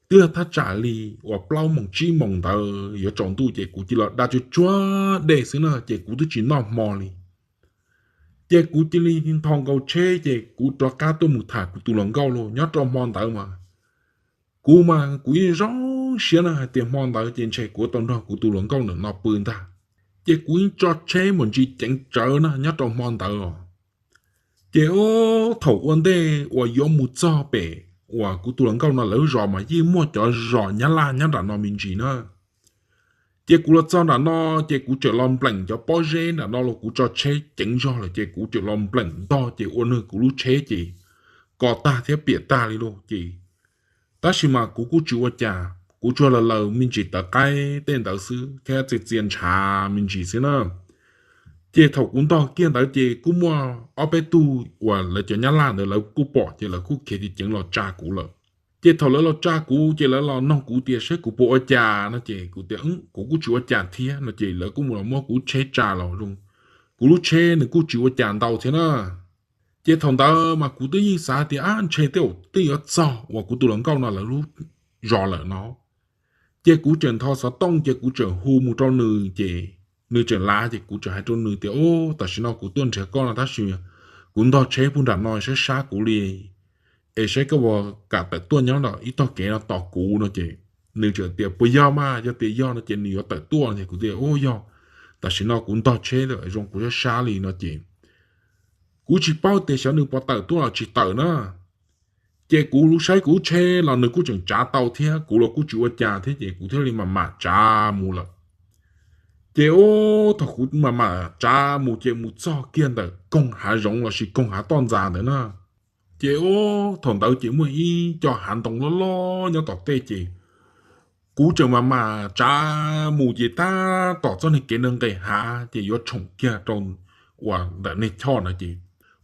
twb yog thaj tsam li uas plaub moos tsib moos ntawd yuav tsaus ntuj ces kuv cia li los da tsuag tsuag dej xwb na ces kuv twb tsis noj hmo li. Ces kuv cia li ntho nkaus tsheb ces kuv rov qab tuaj mus tham kuv tus hluas nkauj lauj. Nyob rau hmo ntawd mas kuv mas kuv yeej zoo siab na hais tias hmo ntawd ces ntshe kuv tau nrog kuv tus hluas nkauj ntawm no pw ntag. Ces kuv yeej tso tsheb mus ntsis ceev tsawv na nyob rau hmo ntawd os. Ces thaum ua ntej uas yuav mus txog pem uas kuv tus hluas nkauj no lawv zos mas yeej muaj cov zos Nyab Laj nyob nram no me ntsis na. Ces kuv los txog nram no ces kuv tseem los npleem cov pob zeb nram no los kuv tso tsheb ceev zog lawm ces kuv tseem los npleem ntog ces ua nws kuv lub tsheb ces ko tag thiab piam tag li lauj ces. Tab sis mas kuv kuj tsis ua cas, kuv tsuas laws laws me ntsis tawv qaib tej ntawd xwb thiab txias txias ntshav me ntsis xwb na. Ces thaum kuv ntog kiag ntawd ces kuj muaj ob peb tug uas lawv cov Nyab Laj ntawd lawv kuj pom ces lawv kuj khiav ceev ceev los tsa kuv lawm. Ces thaum lawv los tsa kuv ces lawv los noog kuv tias saib kuv puas ua cas no ces kuv tias kuv kuj tsis ua cas thiab no ces lawv kuj mus los muab kuv lub tsheb tsa los zoo. Kuv lub tsheb nws kuj tsis ua cas ntau thiab na. Ces thaum ntawd mas kuv twb yeej xav tias ab ntshe twb yuav txog uas kuv tus hluas nkauj no lawv lub zos lawm no. Ces kuv tseem ntho xov tooj ces kuv tseem hu mus rau nws ces nws tseem lav ces kuv tseem hais rau nws tias, Ub, tam sim no kuv tuaj nrhiav koj no tab sis kuv ntog tsheb puag nram no sab sab kuv li, es saib koj puas kam tawm tuaj nyob nram ib tog kev no tos kuv no ces nws tseem tias, Puas yog mas? Yog tias yog no ces nws yuav tawm tuaj no ces kuv tias, Ub, yog, tam sim no kuv ntog tsheb zoo kuv sab sab li no ces kuv tsis paub tias xyov nws puas tawm tuaj los tsis tawm na. Ces kuv saib kuv lub tsheb los nws kuj tseem tsav tau thiab kuv los kuj tsis ua cas thiab ces kuv thiaj li mam mam tsav mus lawm. Ces ub, thaum kuv mam mam tsav mus ces mus txog kiag ntawm koog hav zoov lossis koog hav toj ntxas ntawd na. Ces ub, thaum ntawd ces muaj ib co hav ntoo loj loj nyob tom tej ces kuv tseem mam mam tsav mus ces tab tom txoj niag kev nqes hav ces yuav tshoom kiag rau uas ntawm niag choj no ces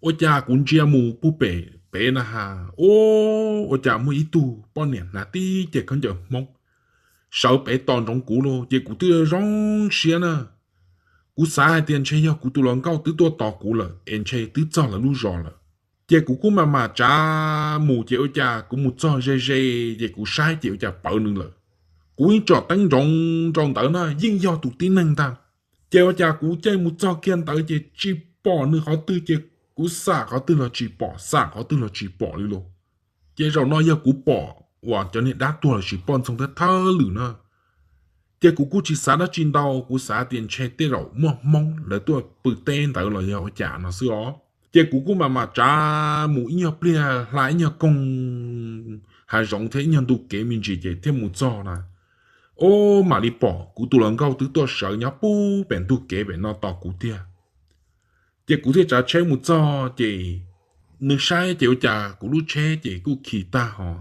ua cas kuv ntsia mus puag pem pem na has, ub, ua cas muaj ib tug poj niam hnav tib ce khaub ncaws Hmoob sawv pem tos ntsoov kuv lauj. Ces kuv twb zoo siab na, kuv xav hais tias ntshe yog kuv tus hluas nkauj twb tuaj tos kuv lawm es ntshe twb txog lawv lub zos lawm. Ces kuv kuj mam mam tsav mus ces ua cas kuv mus txog ze ze ces kuv saib ces ua cas pawv nws lawm. Kuv yeej tsom teeb ntsoov rau ntawd na yeej yog tus tib neeg ntag. Ces ua cas kuv caij mus txog kiag ntawd ces tsis pom nws qhov twg ces kuv xam qhov twg los tsis pom, xam qhov twg los tsis pom li lauj. Ces zaum no yog kuv pom uas cov niag dab tuag lossis poj ntxoog thawj thawj lwm na. Ces kuv kuj tsis xav dab tsi ntau, kuv xav tias ntshe tej zaum muaj Hmoob lawv tuaj pw teb ntawd los yog ua cas no xwb os. Ces kuv kuj mam mam tsav mus ib nyuag pliag hla ib nyuag koog hav zoov thiab ib nyuag ntu kev me ntsis ces thiaj mus txog na. Ub, mam li pom kuv tus hluas nkauj twb tuaj sawv nyob puag pem ntug kev pem no tos kuv tiag. Ces kuv thiaj tsav tsheb mus txog ces nws saib ces ua cas kuv lub tsheb ces kuj khi tag hos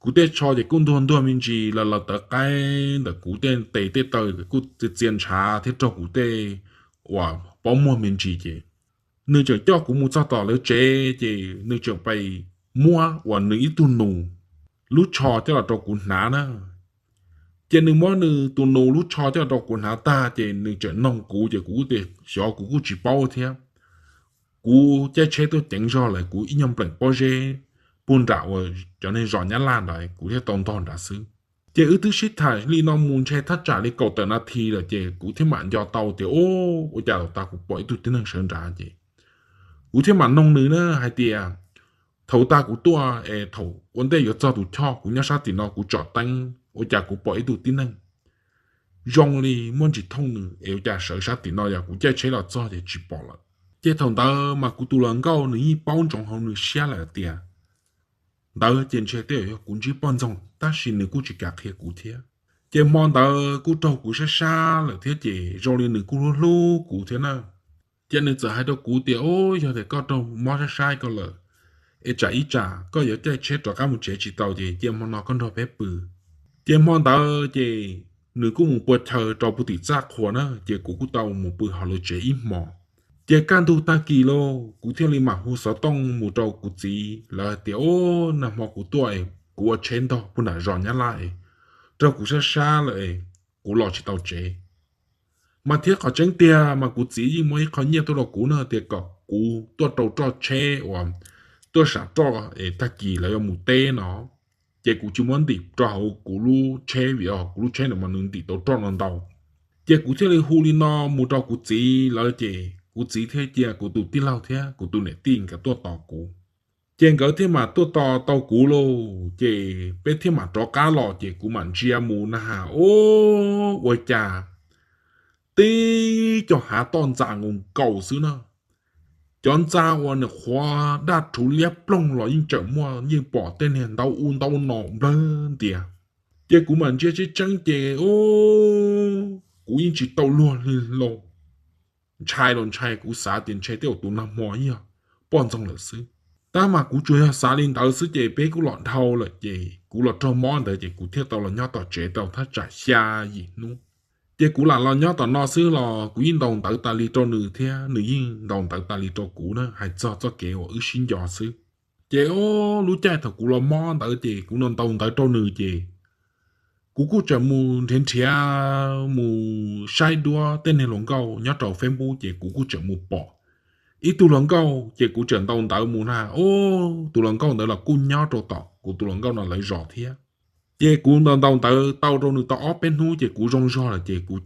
kuv tej tsho ces kuj ntuag ntuag me ntsis, laws laws tawv qaib ntawm kuv tej tes tej taw kuj txias txias ntshav thiab raug kuv tej uas pob muag me ntsis ces nws tseem coj kuv mus txog tom lawv tsev ces nws tseem pais muab uas nws ib tug nus lub tsho coj los rau kuv hnav na. Ces nws muab nws tus nus lub tsho coj los rau kuv hnav tag ces nws tseem noog kuv ces kuv tias xyov, kuv kuj tsis paub thiab. Kuv caij tsheb tuaj ceev zog lawm, kuv ib nyuag npleem pob zeb puag nram uas cov neeg zos Nyab Laj ntawd kuv thiaj tau ntog nrad xwb. Ces wb twb sib tham li no mus ntshe thaj tsam li kaum tawm nas this lawm ces kuv thiaj mam nco tau tias, Ub, ua cas thaum tas kuv pom ib tug tib neeg sawv nrad? Ces kuv thiaj mam noog nws na hais tias, Thaum tas kuv tuaj es thaum ua ntej yuav txog tus choj kuv nyob sab tim no kuv tsom teeb ua cas kuv pom ib tug tib neeg zoo li muaj ntsis thooj nws es ua cas sawv sab tim no, yog kuv caij tsheb los txog ces tsis pom lawm. Ces thaum ntawd mas kuv tus hluas nkauj nws yeej paub ntsoov hauv nws siab lawm tias ntawd ces ntshe tej zaum yog kuv ntsib poj ntxoog, tab sis nws kuj tsis kam qhia kuv thiab. Ces hmo ntawd kuj raug kuv sab sab lawm thiab ces zoo li nws kuj hlub hlub kuv thiab na. Ces nws txawm hais rau kuv tias, Ub, yog tias koj raug mob sab sab ko lawm, es tsam ib tsam koj yuav caij tsheb rov qab mus tsev tsis tau ces cia hmo no koj nrog peb pw. Ces hmo ntawd ces nws kuj mus pua chaw rau puag tim txaj qhua na, ces kuv kuj tau mus pw hauv lawv tsev ib hmo. Ces kaj ntug tag kis lauj, kuv thiaj li mam hu xov tooj mus rau kuv txiv, lawv hais tias, Ub, nag hmo kuv tuaj es kuv ua tsheb ntog puag nram zos Nyab Laj es raug kuv sab sab lawm es kuv los tsis tau tsev. Mas thiab qhov tseeb tiag mas kuv txiv yeej muab ib qho nyiaj tuaj rau kuv na, tias kom kuv tuaj rau roj tsheb uas tuaj sam roj es tag kis lawv yuav mus teb no. Ces kuv tsis muab ntim rau hauv kuv lub tsheb vim kuv lub tsheb no mas nws ntim tau roj no ntau. Ces kuv thiaj li hu li no mus rau kuv txiv lawv ces kuv txiv thiaj cia kuv tus tij laug thiab kuv tus niam tij nkawd tuaj tos kuv. Ces nkawd thiaj mam tuaj tos tau kuv lauj, ces peb thiaj mam rov qab los ces kuv mam ntsia mus na has, ub, ua cas tib co hav toj ntxas nkaus nkaus xwb na. Cov ntxa uas nws qhuav daj rhuv liab ploog los yeej tseem muaj, yeej pom tej niag ntaub ub ntaub no nplawg ntias. Ces kuv mam ntsia tseeb tseeb ces, ub, kuv yeej tsis tau luag li lauj. Ntshai los ntshai, kuv xav tias ntshe tej uas tus nag hmo yog poj ntxoog lawm xwb. Tab mas kuv tsuas yog xav li ntawd xwb ces peb kuj los dhau lawm ces kuv los raug mob ntawd ces kuv thiaj tau los nyob tom tsev tau thaj tsam xya yim hnub. Ces kuv lam los nyob tom no xwb los kuv yeej ntaus ntawv tas li rau nws thiab nws yeej ntaus ntawv tas li rau kuv na, hais txog txoj kev uas wb sib nco xwb. Ces lub caij thaum kuv los mob ntawd ces kuv ntaus ntawv rau nws ces kuv kuj tseem mus nrhiav nrhiav mus saib duab tej niag hluas nkauj nyob rau Facebook ces kuv kuj tseem mus pom ib tug hluas nkauj ces kuv tseem ntaus ntawv mus na, ub, tus hluas nkauj ntawd los kuj nyob rau tom kuv tus hluas nkauj no lawv zos thiab. Ces kuv ntaus ntaus ntawv tau rau nws tau ob peb hnub ces kuv zoo zog lawm ces kuv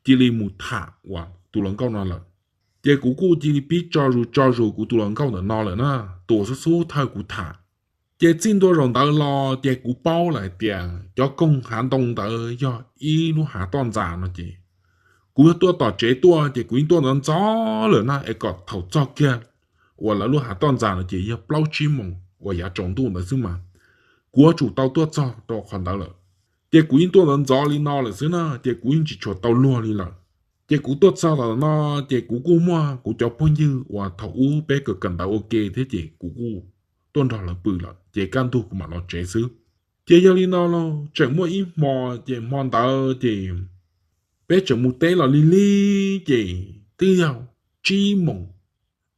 cia li mus tham uas tus hluas nkauj no lawm. Ces kuv kuj cia li pib tso zus tso zus kuv tus hluas nkauj ntawm no lawm na, tus uas xub xub thawj kuv tham. Ces txij ntua zaum ntawd los ces kuv paub lawm hais tias cov koog hav ntoo ntawd yog ib lub hav toj ntxas no ces kuv yog tuaj tom tsev tuaj ces kuv yeej tuaj ntxov ntxov lawm na, es kom thaum txog kiag uas lawv lub hav toj ntxas no ces yog plaub tsib moos uas yav tsaus ntuj ntawd xwb mas kuv yuav tsum tau tuaj txog rau qhov ntawd lawm. Ces kuv yeej tuaj ntxov ntxov li no lawm xwb na, ces kuv yeej tsis tshua tau luag li lawm. Ces kuv tuaj txog tom no ces kuv kuj muaj kuv cov phooj ywg uas thaum ub peb kawm kawm ntawv ua ke thiab ces kuv kuj tuaj nrog lawv pw lawm ces kaj ntug kuv mam los tsev xwb. Ces yog li no los tseem muaj ib hmo, ces hmo ntawd ces peb tseem mus teb los lig lig ces twb yog tsib moos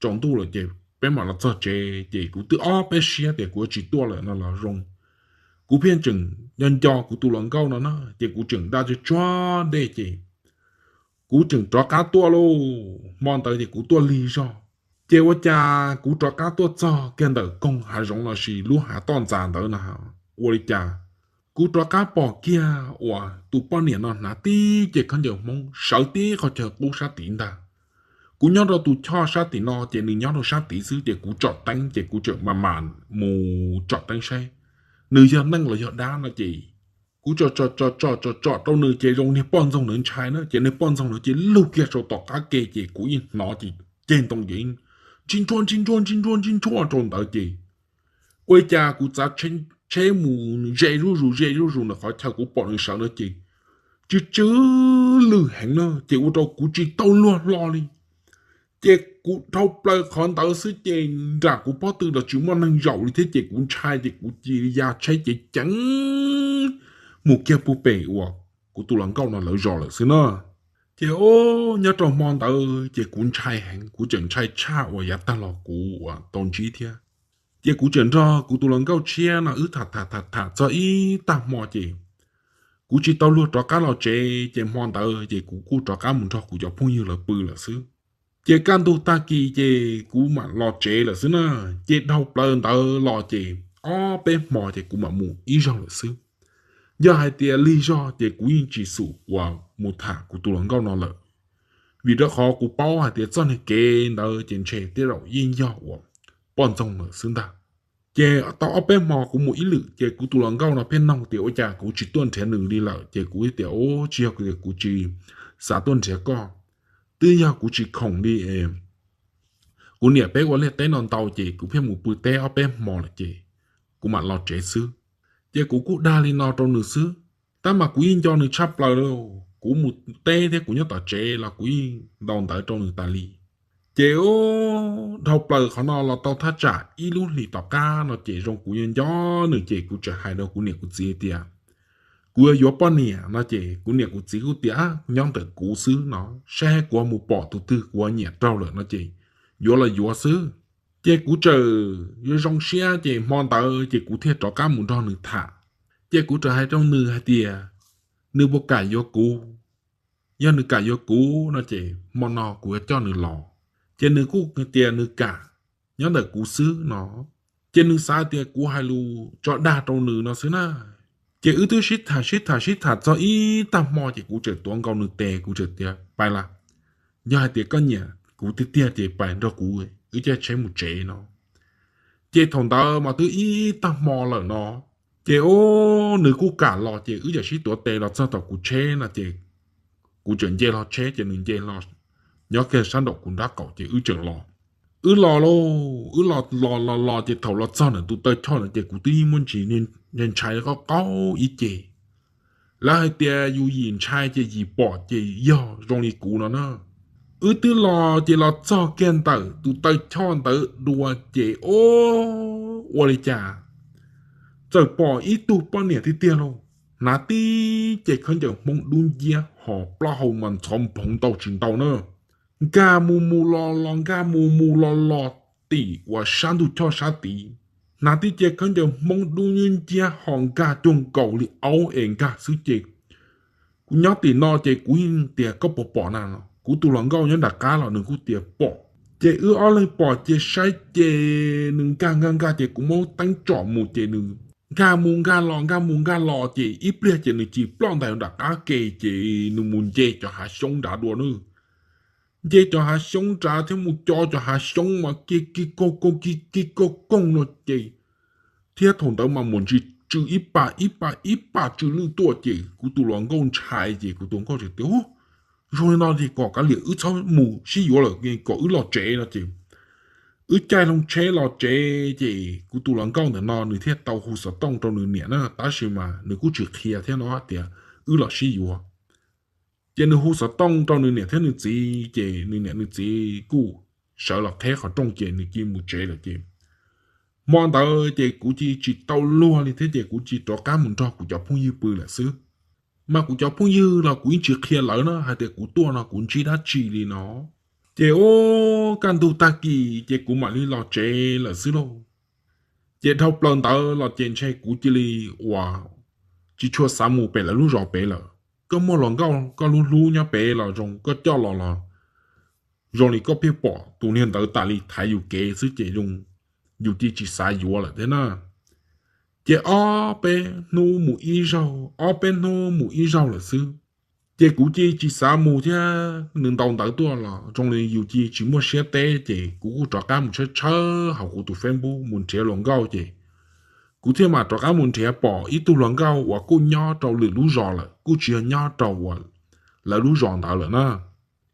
tsaus ntuj lawm ces peb mam los txog tsev ces kuv twb ob peb siab tias kuv yuav tsis tuaj lawm no los zoo. Kuv pheej tseem nco nco kuv tus hluas nkauj no na ces kuv tseem nta tsuag tsuag dej ces kuv tseem rov qab tuaj lauj. Hmo ntawd ces kuv tuaj lig zog, ces ua cas kuv rov qab tuaj txog kiag ntawm koog hav zoov lossis lub hav toj ntxas ntawd na, ua li cas kuv rov qab pom kiag uas tus poj niam no hnav tib ce khaub ncaws Hmoob sawv tib qhov chaw qub sab tid ntag. Kuv nyob rau tus choj sab tim no ces nws nyob rau sab tid xwb ces kuv tsom teeb ces kuv tseem mam mam mus tsom teeb saib nws yog neeg los yog dab no ces kuv tsom tsom tsom tsom tsom tsom rau nws ces zoo niag poj ntxoog ntawd ntshai na ces niag poj ntxoog ntawd ces lug kiag rau tom qab ke ces kuv yeej hnov ces ceg ntoo ces ntsig ntsuag ntsig ntsuag ntsig ntsuag ntsig ntsuag rau ntawd ces ua li cas kuv txav tsheb mus ze zuj zus ze zuj zus ntawm qhov chaw kuv pom nws sawv ntawd ces tsw tsw lwj heev na ces ua rau kuv tsis tau luag hlo li. Ces kuv dhau plaws qhov ntawd xwb ces nram kuv pob tw los tsis muaj neeg zaum li thiab ces kuv ntshai ces kuv cia li ya tsheb ceev ceev mus kiag puag pem uas kuv tus hluas nkauj no lawv zos lawm xwb na. Ces o, nyob rau hmo ntawd ces kuv ntshai heev, kuv tseem ntshai tshaj uas yav tag los kuv uas tau ntsib thiab. Ces kuv tseem nrog kuv tus hluas nkauj tshiab no wb tham tham tham tham txog ib tag hmo ces kuv tsis tau luag rov qab los tsev ces hmo ntawd ces kuv kuj rov qab mus nrog kuv cov phooj ywg lawv pw lawm xwb. Ces kaj ntug tag kis ces kuv mam los tsev lawm xwb na. Ces dhau plaws ntawd los ces ob peb hmo ces kuv mam mus ib zaug lawm xwb. Yog hais tias lig zog ces kuv yeej tsis xum uas mus tham kuv tus hluas nkauj no lawm, vim rau qhov kuv paub hais tias txoj niag kev ntawd ces ntshe tej zaum yeej yog uas poj ntxoog lawm xwb ntag. Ces tau ob peb hmo kuv mus ib lwm ces kuv tus hluas nkauj no pheej noog tias ua cas kuv tsis tuaj nrhiav nws li lawm ces kuv tias o, tsis yog tias kuv tsis xav tuaj nrhiav koj, twb yog kuv tsis khoom li es kuv niam peb ua liaj teb no ntau ces kuv pheej mus pw teb ob peb hmo lawm ces kuv mam los tsev xwb. Ces kuv kuj dag li no rau nws xwb. Tab mas kuv yeej nco nws tshaj plaws li. Kuv mus teb thiab kuv nyob tom tsev los kuv yeej ntaus ntawv rau nws tas li. Ces dhau plaws qhov no los tau thaj tsam ib lub hlis tom qab no ces zoo kuv nco nco nws ces kuv txawm hais rau kuv niam kuv txiv tias kuv yuav yuav poj niam no ces kuv niam kuv txiv kuj tias nyob ntawm kuv xwb no, saib kuv mus pom tus twg kuv nyiam raug lawm no ces yuav los yuav xwb. Ces kuv txawm yuav zoo siab ces hmo ntawd ces kuv thiaj rov qab mus nrog nws tham. Ces kuv txawm hais rau nws hais tias nws puas kam yuav kuv. Yog nws kam yuav kuv no ces hmo no kuv yuav coj nws los. Ces nws kuj tias nws kam, nyob ntawm kuv xwb no. Ces nws xav tias kuv hais lus tso dag rau nws no xwb na. Ces wb twb sib tham sib tham sib tham txog ib tag hmo ces kuv txawm tuav nkaus nws tes kuv txawm tias pais las, yog hais tias koj nyiam kuv tiag tiag ces pais nrog kuv wb caij tsheb mus tsev no. Ces thaum ntawd mas twb ib tag hmo lawm no, ces o, nws kuj kam los ces wb txawm sib tuav tes los txog tom kuv tsheb no ces kuv txawm nce hlo tsheb ces nws nce hlo nyob kiag sab nraum kuv nrab qaum ces wb txawm los. Wb los lauj, wb los los los los ces thaum los txog ntawm tus taw choj no ces kuv twb yeej muaj ntsis ntshai qaub qaub ib ce. Lawv hais tias yus yim ntshai ces yim pom ces yog zoo li kuv no na. Wb twb los ces los txog kiag ntawm tus taw choj ntawd dua ces o, ua li cas txawm pom ib tug poj niam tiag tiag lauj, hnav tib ce khaub ncaws Hmoob dub nciab ho plaub hau mas ntxhov nphoov ntau tsis ntau na. Nkag mus mus los los nkag mus mus los los tim uas sab ntug choj sab tid, hnav tib ce khaub ncaws Hmoob dub nciab ho nkag cuag nkaus li aub es nkag xwb ces kuv nyob tim no ces kuv yeej tias koj puas pom na, kuv tus hluas nkauj nyob nram qab los nws kuj tias pom. Ces wb ob leeg pom ces saib ces nws nkag nkag nkag ces kuv muab teeb tsom mus ces nws nkag mus nkag los nkag mus nkag los ces ib pliag ces nws cia li ploj ntais nram qab ke ces nws mus nce cov hav xyoob nrad dua na. Nce cov hav xyoob nrad thiab mus co cov hav xyoob mas ki ki kaug kaug ki ki kaug kaug no ces thiab thaum ntawd mas mus ntsis tsw ib pas ib pas ib pas tsw lwj tuaj ces kuv tus hluas nkauj ntshai ces kuv tus nkauj tias zoo li no ces kom kav liam wb txhob mus sib yuav lawm kom wb los tsev no ces wb caij hlo tsheb los tsev ces kuv tus hluas nkauj ntawm no nws thiaj tau hu xov tooj rau nws niam na tab sis mas nws kuj tsis qhia thiab no tias wb los sib yuav. Ces nws hu xov tooj rau nws niam thiab nws txiv ces nws niam nws txiv kuj sawv los qheb qhov rooj ces nws cia li mus tsev lawm ces hmo ntawd ces kuv cia li tsis tau luag li thiab ces kuv cia li rov qab mus nrog kuv cov phooj ywg pw lawm xwb. Mas kuv cov phooj ywg los kuv yeej tsis qhia lawv na hais tias kuv tuaj no kuv ntsib dab tsi li no. Ces ub, kaj ntug tag kis ces kuv mam li los tsev lawm xwb lauj. Ces dhau plaws ntawd los ces ntshe kuv cia li uas tsis tshua xav mus pem lawv lub zos pem lawm. Koj muaj hluas nkauj koj hlub hlub nyob pem los zoo koj coj los los zoo li koj pheej pom tus niag ntawd tas li thaiv yus kev xwb ces zoo yus cia li tsis xav yuav lawm thiab na. Ces ob peb hnub mus ib zaug ob peb hnub mus ib zaug lawm xwb. Ces kuv cia li tsis xav mus thiab nws ntaus ntawv tuaj los zoo li yus cia li tsis muaj siab teb ces kuv kuj rov qab mus tshawb tshawb hauv kuv tus Facebook mus nrhiav hluas nkauj ces kuv thiaj mam rov qab mus nrhiav pom ib tug hluas nkauj uas kuj nyob rau lwm lub zos lawm kuj tsis yog nyob rau uas lawv lub zos ntawd lawm na.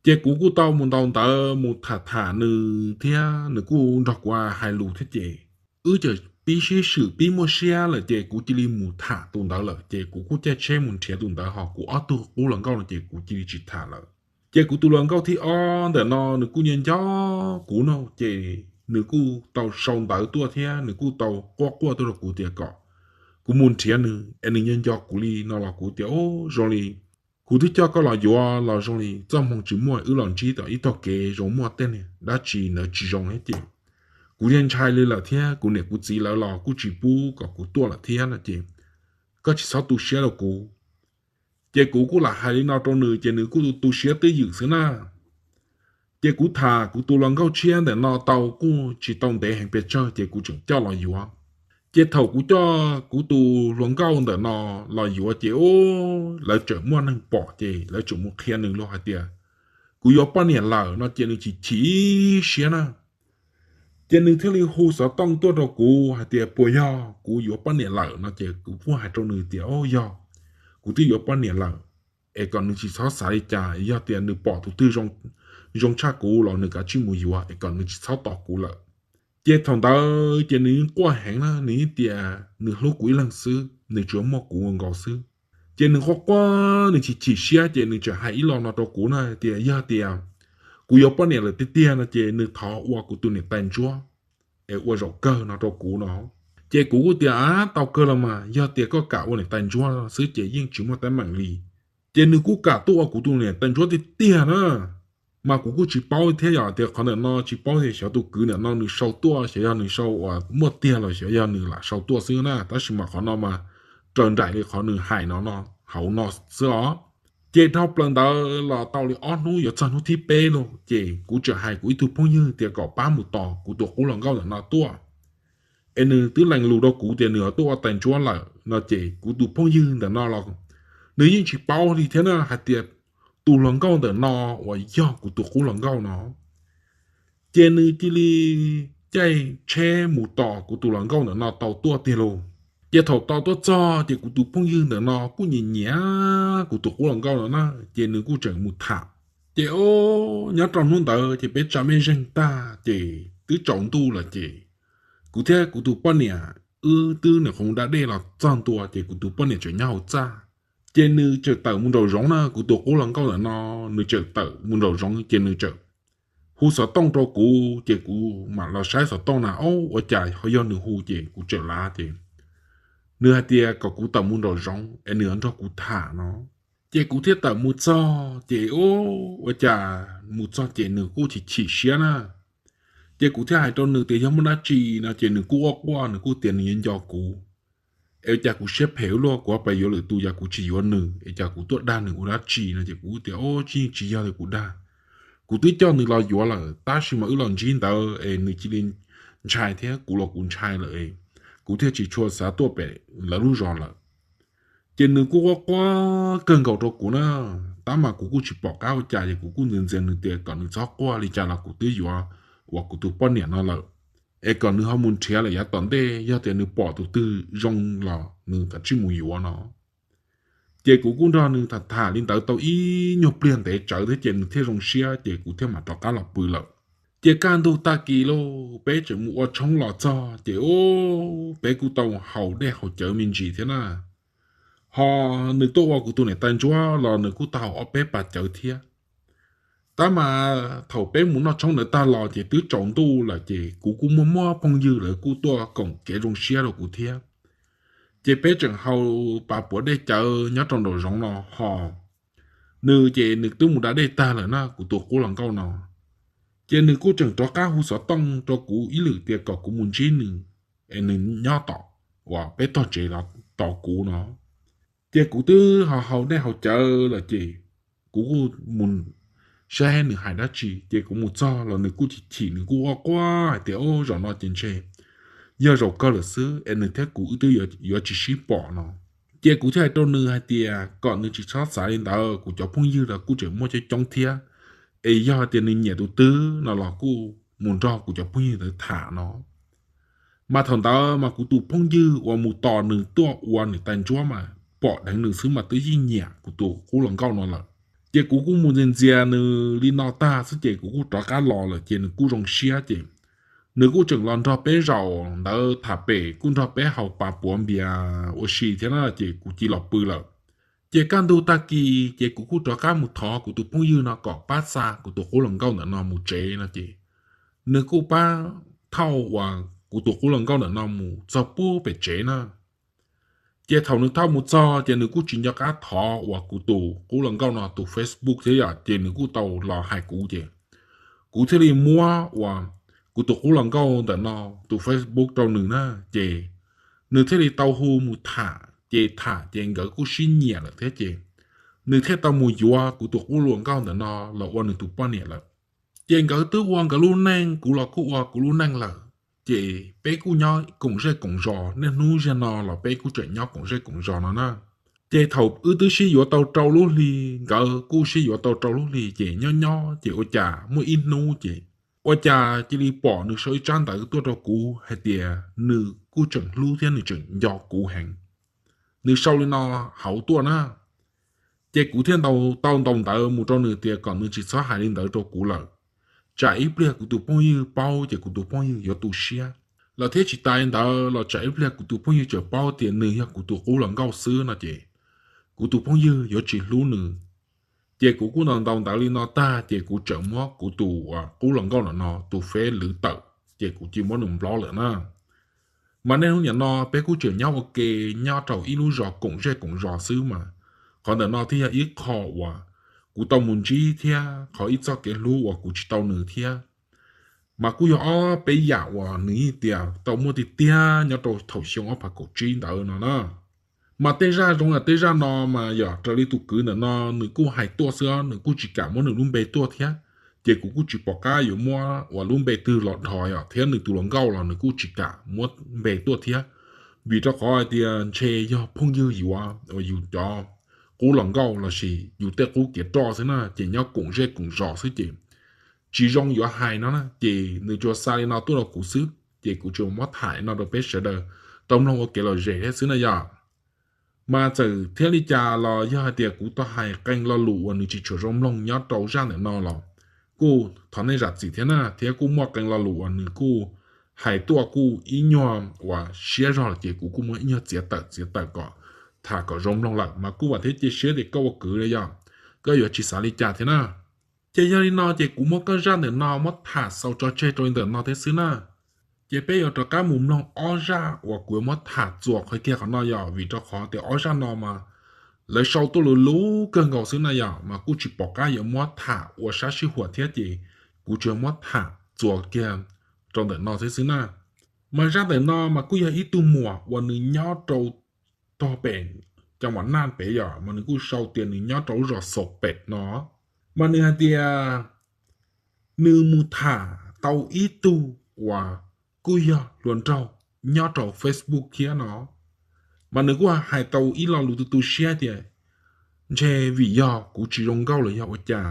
Ces kuv kuj tau mus ntaus ntawv mus tham tham nws thiab nws kuj nrog kuv hais lus thiab ces wb txawm pib sib swm pib muaj siab lawm ces kuv cia li mus tham tus ntawd lawm ces kuv kuj caij tsheb mus nrhiav tus ntawd ho kuv ob tug qub hluas nkauj no ces kuv cia li tsis tham lawm. Ces kuv tus hluas nkauj thib ob ntawm no nws kuj nco nco kuv no ces nws kuj tau sau ntawv tuaj thiab nws kuj tau quaj quaj tuaj rau kuv tias kom kuv mus nrhiav nws es nws nco nco kuv li no los kuv tias zoo li kuv twb coj koj los yuav los zoo li txoj hmoo tsis muaj wb los ntsib tom ib tog kev zoo muaj tej niag dab tsi ntawd tsis zoo thiab ces kuv yeej ntshai li lawm thiab kuv niam kuv txiv lawv los kuj tsis pub kom kuv tuaj lawm thiab no ces koj tsis txhob tu siab rau kuv. Ces kuv kuj lam hais li no rau nws ces nws kuj tu siab twj ywm xwb na. Ces kuv tham kuv tus hluas nkauj tshiab ntawm no tau kuj tsis tau ntev heev pes tsawg ces kuv tseem coj los yuav. Ces thaum kuv coj kuv tus hluas nkauj ntawm no los yuav ces lawv tseem muaj neeg pom ces lawv tseem mus qhia nws los hais tias kuv yuav poj niam lawm no ces nws chim chim siab na. Ces nws thiaj li hu xov tooj tuaj rau kuv hais tias puas yog kuv yuav poj niam lawm no ces kuv kuj hais rau nws tias o yog, kuv twb yuav poj niam lawm, es kom nws tsis txhob xav li cas, yog tias nws pom tus twg zoo tshaj kuv los nws kav tsij mus yuav es kom nws tsis txhob tos kuv lawm. Ces thaum ntawd ces nws yeej quaj heev na, nws yeej tias nws hlub kuv ib leeg xwb, nws tsuas muaj kuv nkaus xwb. Ces nws quaj quaj nws chim chim siab ces nws txawm hais ib lo no rau kuv na tias yog tias kuv yuav poj niam lawm tiag tiag no ces nws thov ua kuv tus niam tais ntsuab es ua zaum kawg no rau kuv no. Ces kuv kuj tias a tau kawg los mas, yog tias koj kam ua niam tais ntsuab xwb ces yeej tsis muaj teeb meem li. Ces nws kuj kam tuaj ua kuv tus niam tais ntsuab tiag tiag na. Mas kuv kuj tsis paub thiab yom, tias qhov ntawm no tsis paub tias xyov tus kwv ntawm no nws sau tuaj, xyov yog nws sau uas muaj tiag los xyov yog nws lam sau tuaj xwb na, tab sis mas qhov no mas raws nraim li qhov nws hais no no hauv no xwb os. Ces dhau plaws ntawd los tau li ob hnub yuav txog hnub thib peb lauj, ces kuv txawm hais kuv ib tug phooj ywg tias kom pab mus tos kuv tus qub hluas nkauj ntawm no tuaj, es nws twb lees lus rau kuv tias nws tuaj ua tais ntsuab lawm no. Ces kuv tus phooj ywg ntawm no los nws yeej tsis paub li thiab na hais tias tus hluas nkauj ntawm no uas yog kuv tus qub hluas nkauj no. Ces nws cia li caij tsheb mus tos kuv tus hluas nkauj ntawm no tau tuaj tiag lauj. Ces thaum tos tuaj txog ces kuv tus phooj ywg ntawm no kuj nyiam nyiam kuv tus qub hluas nkauj no na, ces nws kuj tseem mus tham. Ces o, nyob rau hnub ntawd ces peb tsa mej zeeg tag ces twb tsaus ntuj lawm ces kuv thiab kuv tus poj niam wb twb nim qhov da dej los txog ntua ces kuv tus poj niam tseem nyob hauv txaj. Ces nws tseem tawm mus nraum zoov na, kuv tus qub hluas nkauj ntawm no nws tseem tawm mus nraum zoov ces nws tseem hu xov tooj rau kuv ces kuv mam los saib xov tooj na, o, ua cas ho yog nws hu ces kuv tseem lav ces nws hais tias kom kuv tawm mus nraum zoov es nws nrog kuv tham no. Ces kuv thiaj tawm mus txog ces o, ua cas mus txog ces nws kuj chim chim siab na. Ces kuv thiaj hais rau nws tias yog muaj dab tsi no ces nws kuj quaj quaj, nws kuj tias nws yuav nco kuv. Es ua cas kuv siab phem ua luaj, kuv pais yuav lwm tus yog kuv tsis yuav nws, es cas kuv tuaj dag nws ua dab tsi no ces kuv tias o, tsis yeej tsis yog li kuv dag. Kuv twb coj nws los yuav lawm tab sis mas wb los ntsib ntawd es nws cia li ntshai thiab kuv los kuv ntshai lawm es kuv thiaj tsis tshua xav tuaj pem lawv lub zos lawm. Ces nws kuj quaj quaj kawg nkaus rau kuv na, tab mas kuv kuj tsis pom qab ua cas ces kuv kuj ntxias ntxias nws tias kom nws txhob quaj li cas los kuv twb yuav uas kuv tus poj niam no lawm, es kom nws ho mus nrhiav lawm yav tom ntej, yog tias nws pom tus twg zoo los nws kav tsij mus yuav no. Ces kuv kuj nrog nws tham tham li ntawd tau ib nyuag pliag ntev tsawv thiab ces nws thiaj zoo siab ces kuv thiaj mam rov qab los pw lawm. Ces kaj ntug tag kis lauj, peb tseem mus ua tshoob los txog ces u, peb kuj tau haus dej haus cawv me ntsis thiab na. Ho nws tuaj ua kuv tus niam tais ntsuab los nws kuj tau haus ob peb pas cawv thiab. Tab mas thaum peb mus noj tshoob ntawd tag los ces twb tsaus ntuj lawm ces kuv kuj muaj muaj phooj ywg lawv kuj tuaj koom kev zoo siab rau kuv thiab. Ces peb tseem haus pas puav dej cawv nyob rau nraum zoov no ho nws ces nws twb mus da dej tag lawm na, kuv tus qub hluas nkauj no. Ces nws kuj tseem rov qab hu xov tooj rau kuv ib lwm tias kom kuv mus ntsib nws, es nws nyob tom uas peb tog tsev los tos kuv no. Ces kuv twb ho haus dej haus cawv lawm ces kuv kuj mus saib nws hais dab tsi, ces kuv mus txog los nws kuj chim chim, nws kuj quaj quaj hais tias o, zaum no ces ntshe yog zaum kawg lawm xwb es nws thiab kuv wb twb yuav tsis sib pom no. Ces kuv thiaj hais rau nws hais tias kom nws tsis txhob xav li ntawd, kuv cov phooj ywg los kuj tseem muaj coob coob thiab, es yog hais tias nws nyiam tus twg no los kuj mus nrog kuv cov phooj ywg ntawd tham no. Mas thaum ntawd mas kuv tus phooj ywg uas mus tos nws tuaj ua niam tais ntsuab mas pom dheev nws xwb mas twb yeej nyiam kuv tus qub hluas nkauj no lawm. Ces kuv kuj mus ntxias ntxias nws li no tag xwb ces kuv kuj rov qab los lawm ces nws kuj zoo siab ces nws kuj tseem los nrog peb zaum ntawd tham pem, kuj nrog peb haus pas puav npias ua si thiab na ces kuv cia los pw lawm. Ces kaj ntug tag kis ces kuv kuj rov qab mus thov kuv tus phooj ywg no kom pab xa kuv tus qub hluas nkauj ntawm no mus tsev no ces nws kuj pab thauj uas kuv tus qub hluas nkauj ntawm no mus txog puag pem tsev na. Ces thaum nws thauj mus txog ces nws kuj tsis nco qab thov uas kuv tus qub hluas nkauj no tus Facebook thiab yom, ces nws kuj tau los hais kuv ces kuv thiaj li muab uas kuv tus qub hluas nkauj ntawm no tus Facebook rau nws na, ces nws thiaj li tau hu mus tham, ces tham ces nkawd kuj sib nyiam lawm thiab ces nws thiaj tau mus yuav kuv tus qub hluas nkauj ntawm no los ua nws tus poj niam lawm. Ces nkawd twb ua nkawd lub neej, kuv los kuj ua kuv lub neej lawm, ces peb kuj nyob koom zej koom zos, niaj hnub ziag no los peb kuj tseem nyob koom zej koom zos no na. Ces thaum wb twb sib yuav tau rau lub hli, nkawd kuj sib yuav tau rau lub hli, ces nyob nyob ces ua cas muaj ib hnub ces ua cas cia li pom nws sau ib tsab ntawv tuaj rau kuv hais tias nws kuj tseem hlub thiab nws tseem nco kuv heev. Nws sau li no hauv tuaj na. Ces kuv thiaj tau ntaus ntawv mus rau nws tias kom nws tsis txhob hais li ntawd rau kuv lawm, tsam ib pliag kuv tus phooj ywg paub ces kuv tus phooj ywg yuav tu siab. Los thiab tsis tas li ntawd los tsam ib pliag kuv tus phooj ywg tseem paub tias nws yog kuv tus qub hluas nkauj xwb no ces kuv tus phooj ywg yuav tsis hlub nws. Ces kuv kuj ntaus ntaus ntawv li no tag ces kuv tseem muab kuv tus uas qub hluas nkauj no no tus feb lwv tawm, ces kuv cia muab nws nplob lawm na. Mas niaj hnub nim no peb kuj tseem nyob ua ke nyob rau ib lub zos koom zej koom zos xwb mas qhov ntawm no thiaj yog ib qho uas kuv tau mus ntsib thiab qhov ib txoj kev hlub uas kuv tsis tau nws thiab. Mas kuj yog ob peb yam uas nws yeej tias tau muaj tiag tiag nyob rau thaum xyoo ob phav kaum tsib ntawd no na. Mas tej zaj zoo yam tej zaj no mas yog raws li tus kwv ntawm no nws kuj hais tuaj xwb, nws kuj tsis kam muab nws lub npe tuaj thiab. Ces kuv kuj tsis pom qab yuav muab uas lub npe twg los dhos yom, thiab nws tus hluas nkauj los nws kuj tsis kam muab npe tuaj thiab. Vim rau qhov hais tias ntshe yog phooj ywg yuav uas yus cov qub hluas nkauj lossis yus tej qub kev roj xwb na, ces nyob koom zej koom zos xwb ces tsis zoo yuav hais no na, ces nws tsuas xa li no tuaj rau kuv xwb, ces kuv tsuas muab tham no rau peb sawv daws tau mloog ua kev lom zem thiab xwb na yom. Mas txawm thiab li cas los yog hais tias kuv tau hais qee lo lus uas nws tsis tshua zoo mloog nyob rau zaj ntawm no los kuj thov nej zam txim thiab na, thiab kuj muaj qee lo lus uas nws kuj hais tuaj kuj ib nyuag uas siab zog lawm ces kuv kuj muab ib nyuag txiav tawm txiav tawm kom tham kom zoo mloog lawm, mas kuj vam thiab cia siab tias koj ua kwv li yog koj yuav tsis xav li cas thiab na. Ces yog li no ces kuv muab koj zaj ntawm no muab tham xaus tso tseg rau li ntawm no thiab xwb na. Ces peb yuav rov qab mus mloog ob zaj uas kuv yuav muab tham txuas qhov kiag qhov no yom, vim rau qhov tias ob zaj no mas lawv sau tuaj luv luv kawg nkaus xwb na yom, mas kuj tsis pom qab yuav muab tham ua sab sib huam thiab ces kuv tsuas muab tham txuas kiag rau ntawm no thiab xwb na. Mas zaj ntawm no mas kuj yog ib tug muam uas nws nyob rau tog pem cov mam naj pem yom, mas nws kuj sau tias nws nyob rau lub zos Xaus Pem no. Mas nws hais tias nws mus tham tau ib tug uas kuj yog hluas nraug nyob rau Facebook thiab no. Mas nws kuj hais tau ib lo lus tu tu siab tias ntshe vim yog kuv tsis zoo nkauj los yog ua cas,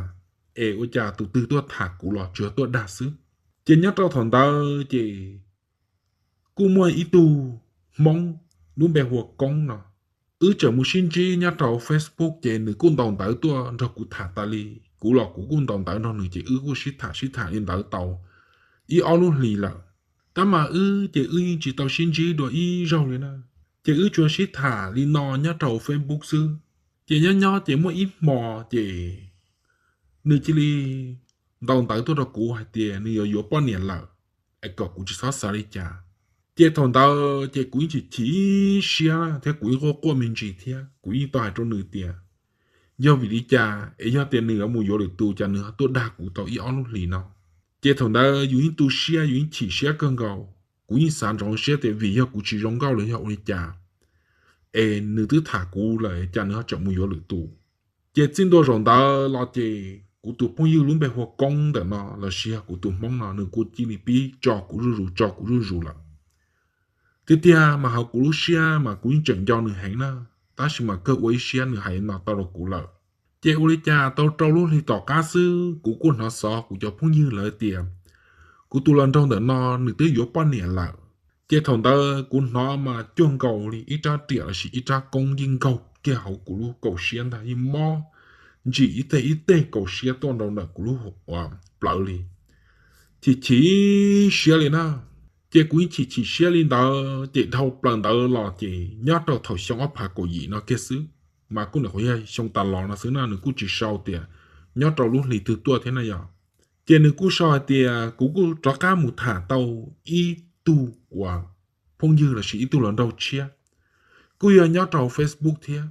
es ua cas tus twg tuaj tham kuv los tsuas tuaj dag xwb. Ces nyob rau thaum ntawd ces kuj muaj ib tug Hmoob lub npe hu ua Koob no, wb tseem mus sib ntsib nyob rau Facebook ces nws kuj ntaus ntawv tuaj nrog kuv tham tas li, kuv los kuv kuj ntaus ntawv nrog nws ces wb kuj sib tham sib tham li ntawd tau ib ob lub hlis lawm. Tab mas wb ces wb yeej tsis tau sib ntsib dua ib zaug li na, ces wb tsuas sib tham li no nyob rau Facebook xwb. Ces nyob nyob ces muaj ib hmo ces nws cia li ntaus ntawv tuaj rau kuv hais tias nws yuav yuav poj niam lawm, es kom kuv tsis txhob xav li cas. Ces thaum ntawd ces kuv yeej chim chim siab thiab kuv yeej quaj quaj me ntsis thiab kuv yeej tau hais rau nws tias yog vim li cas es yog tias nws yuav mus yuav lwm tus cas nws ho tuaj dag kuv tau ib ob lub hlis no. Ces thaum ntawd yus yeej tu siab yus yeej chim siab kawg nkaus, kuv yeej xav ntsoov siab tias vim yog kuv tsis zoo nkauj los yog ua li cas es nws twb tham kuv lawm cas nws ho tseem mus yuav lwm tus. Ces txij ntua zaum ntawd los ces kuv tus phooj ywg lub npe hu ua Koob ntawm no los sis yog kuv tus Hmoob no nws kuj cia li pib tso kuv zuj zus tso kuv zuj zus lawm. Tiag tiag mas hauv kuv lub siab mas kuv yeej tseem nco nws heev na, tab sis mas kawg ua ib siab nws hais no tau rau kuv lawm. Ces ua li cas tau rau lub hli tom qab xwb kuv kuj hnov xov kuv cov phooj ywg lawv tias kuv tus hluas nraug ntawm no nws twb yuav poj niam lawm. Ces thaum ntawd kuv hnov mas cuag nkaus li ib rab riam lossis ib rab koob yeej nkaug kiag hauv kuv lub kaum siab ntag, yeej mob ntsim ib teg ib teg kaum siab tuaj rau ntawm kuv lub plawv li. Chim chim siab li na. Ces kuv yeej chim chim siab li ntawd ces dhau plaws ntawd los ces nyob rau thaum xyoo ob phav kaum yim no kiag xwb, mas kuj nim qhuav yog xyoo tas los no xwb na, nws kuj tsis sau tias nyob rau lub hli twg tuaj thiab na yom. Ces nws kuj sau hais tias kuv kuj rov qab mus tham tau ib tug uas phooj ywg lossis ib tug hluas nraug tshiab, kuj yog nyob rau Facebook thiab.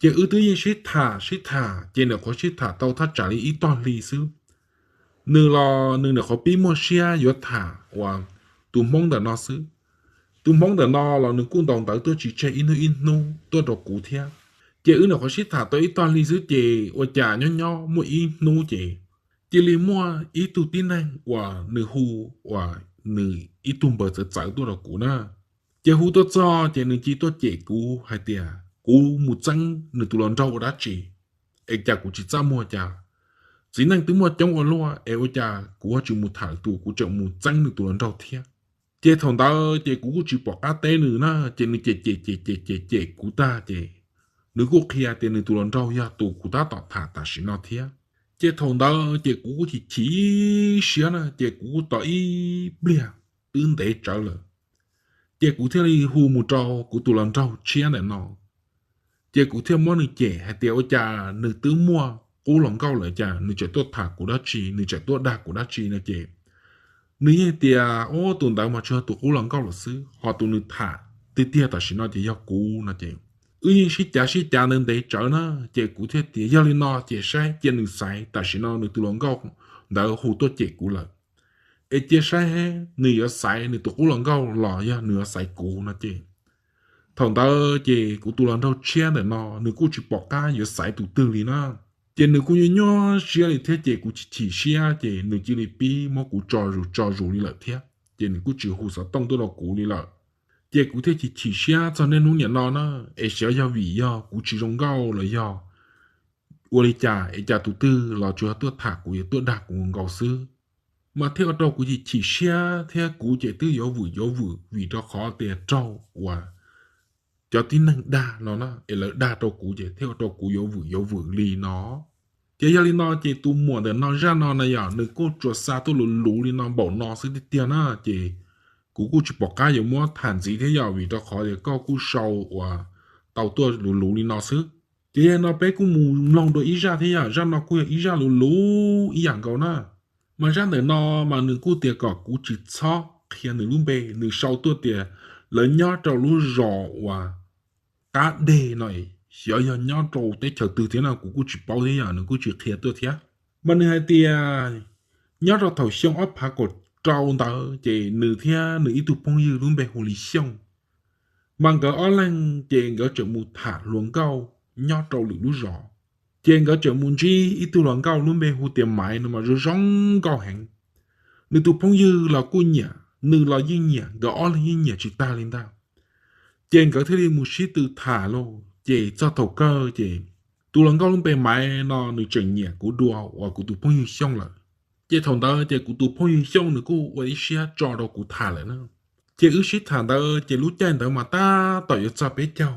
Ces wb twb yeej sib tham sib tham ces nim qhuav sib tham tau thaj tsam li ib tog hli xwb. Nws los nws nim qhuav pib muaj siab yuav tham uas tus Hmoob ntawm no xwb. Tus Hmoob ntawm no los nws kuj ntaus ntawv tuaj tsis tseg ib hnub ib hnub tuaj rau kuv thiab. Ces wb nim qhuav sib tham tau ib tog hli xwb ces ua cas nyob nyob muaj ib hnub ces cia li muaj ib tug tib neeg uas nws hu uas nws ib tug npawb txawv txawv tuaj rau kuv na. Ces hu tuaj txog ces nws cia li tuaj cem kuv hais tias kuv mus txeeb nws tus hluas nraug ua dab tsi, es cas kuv tsis txaj muag cas. Txiv neej twb muaj coob ua luaj es ua cas kuv ho tsis mus tham lwm tus, kuv tseem mus txeeb nws tus hluas nraug thiab. Ces thaum ntawd ces kuv kuj tsis pom qab teb nws na, ces nws cem cem cem cem cem cem kuv tag ces nws kuj qhia tias nws tus hluas nraug yog tus kuv tab tom tham tam sim no thiab. Ces thaum ntawd ces kuv kuj chim chim siab na, ces kuv kuj tos ib pliag twb ntev tsawv lawm, ces kuv thiaj li hu mus rau kuv tus hluas nraug tshiab ntawm no. Ces kuv thiaj muab nws cem hais tias ua cas nws twb muaj qub hluas nkauj lawm cas nws tseem tuaj tham kuv dab tsi, nws tseem tuaj dag kuv dab tsi no ces nws yeej tias, Ub, tus ntawd mas tsuas yog tus qub hluas nkauj lawm xwb, ho tus nws tham tiag tiag tam sim no ces yog kuv no ces wb yeej sib cav sib cav ntev ntev tsawv na. Ces kuv thiaj tias, Yog li no ces saib cia nws xaiv, tam sim no nws tus hluas nkauj ntawd hu tuaj cem kuv lawm, es cia saib nws yuav xaiv nws tus qub hluas nkauj los yog nws yuav xaiv kuv no ces thaum ntawd ces kuv tus hluas nraug tshiab ntawm no nws kuj tsis pom qab yuav xaiv tus twg li na. Ces nws kuj nyuaj nyuaj siab li thiab ces kuv chim chim siab ces nws cia li pib muab kuv tso zus tso zus li lawm thiab ces nws kuj tsis hu xov tooj tuaj rau kuv li lawm. Ces kuv thiaj chim chim siab txog niaj hnub niam no na, es xyov yog vim yog kuv tsis zoo nkauj los yog ua li cas es cas tus twg los tsuas yog tuaj tham kuv, yuav tuaj dag kuv nkaus xwb. Mas thiaj ua rau kuv chim chim siab thiab kuv ces twb yuav vwm yuav vwm vim rau qhov tias raug uas cov tib neeg dag no na, es lawv dag rau kuv ces thiaj ua rau kuv yuav vwm yuav vwm li no. Ces yog li no ces tus muam ntawm no zaj no na yom, nws kuj tsuas xa tuaj luv luv li no npaum no xwb tiag tiag na ces kuv kuj tsis pom qab yuav muab tham ntxiv thiab yom, vim rau qhov tias koj kuj sau uas tau tuaj luv luv li no xwb. Ces yog no peb kuj mus mloog dua ib zaj thiab yom, zaj no kuj yog ib zaj luv luv ib yam nkaus na. Mas zaj ntawm no mas nws kuj tias kom kuv tsis txhob qhia nws lub npe, nws sau tuaj tias lawv nyob rau lub zos uas qab deg no, xyov yog nyob rau teb chaws twg thiab no kuv kuj tsis paub thiab yom, nws kuj tsis qhia tuaj thiab. Mas nws hais tias nyob rau thaum xyoo ob phav kaum rau ntawd ces nws thiab nws ib tug phooj ywg lub npe hu li Xyooj. Mas nkawd ob leeg ces nkawd tseem mus tham hluas nkauj nyob rau lwm lub zos. Ces nkawd tseem mus ntsib ib tug hluas nkauj lub npe hu tias Maiv no mas zoo zoo nkauj heev. Nws tus phooj ywg los kuj nyiam, nws los yeej nyiam, nkawd ob leeg yeej nyiam tsis tag li ntag. Ces nkawd thiaj li mus sib tw tham lauj, ces txog thaum kawg ces tus hluas nkauj lub npe Maiv no nws tseem nyiam kuv dua uas kuv tus phooj ywg Xyooj lawm. Ces thaum ntawd ces kuv tus phooj ywg Xyooj nws kuj ua ib siab tso rau kuv tham lawm na. Ces wb sib tham ntawd ces lub caij ntawd mas tab tom yuav txog peb caug.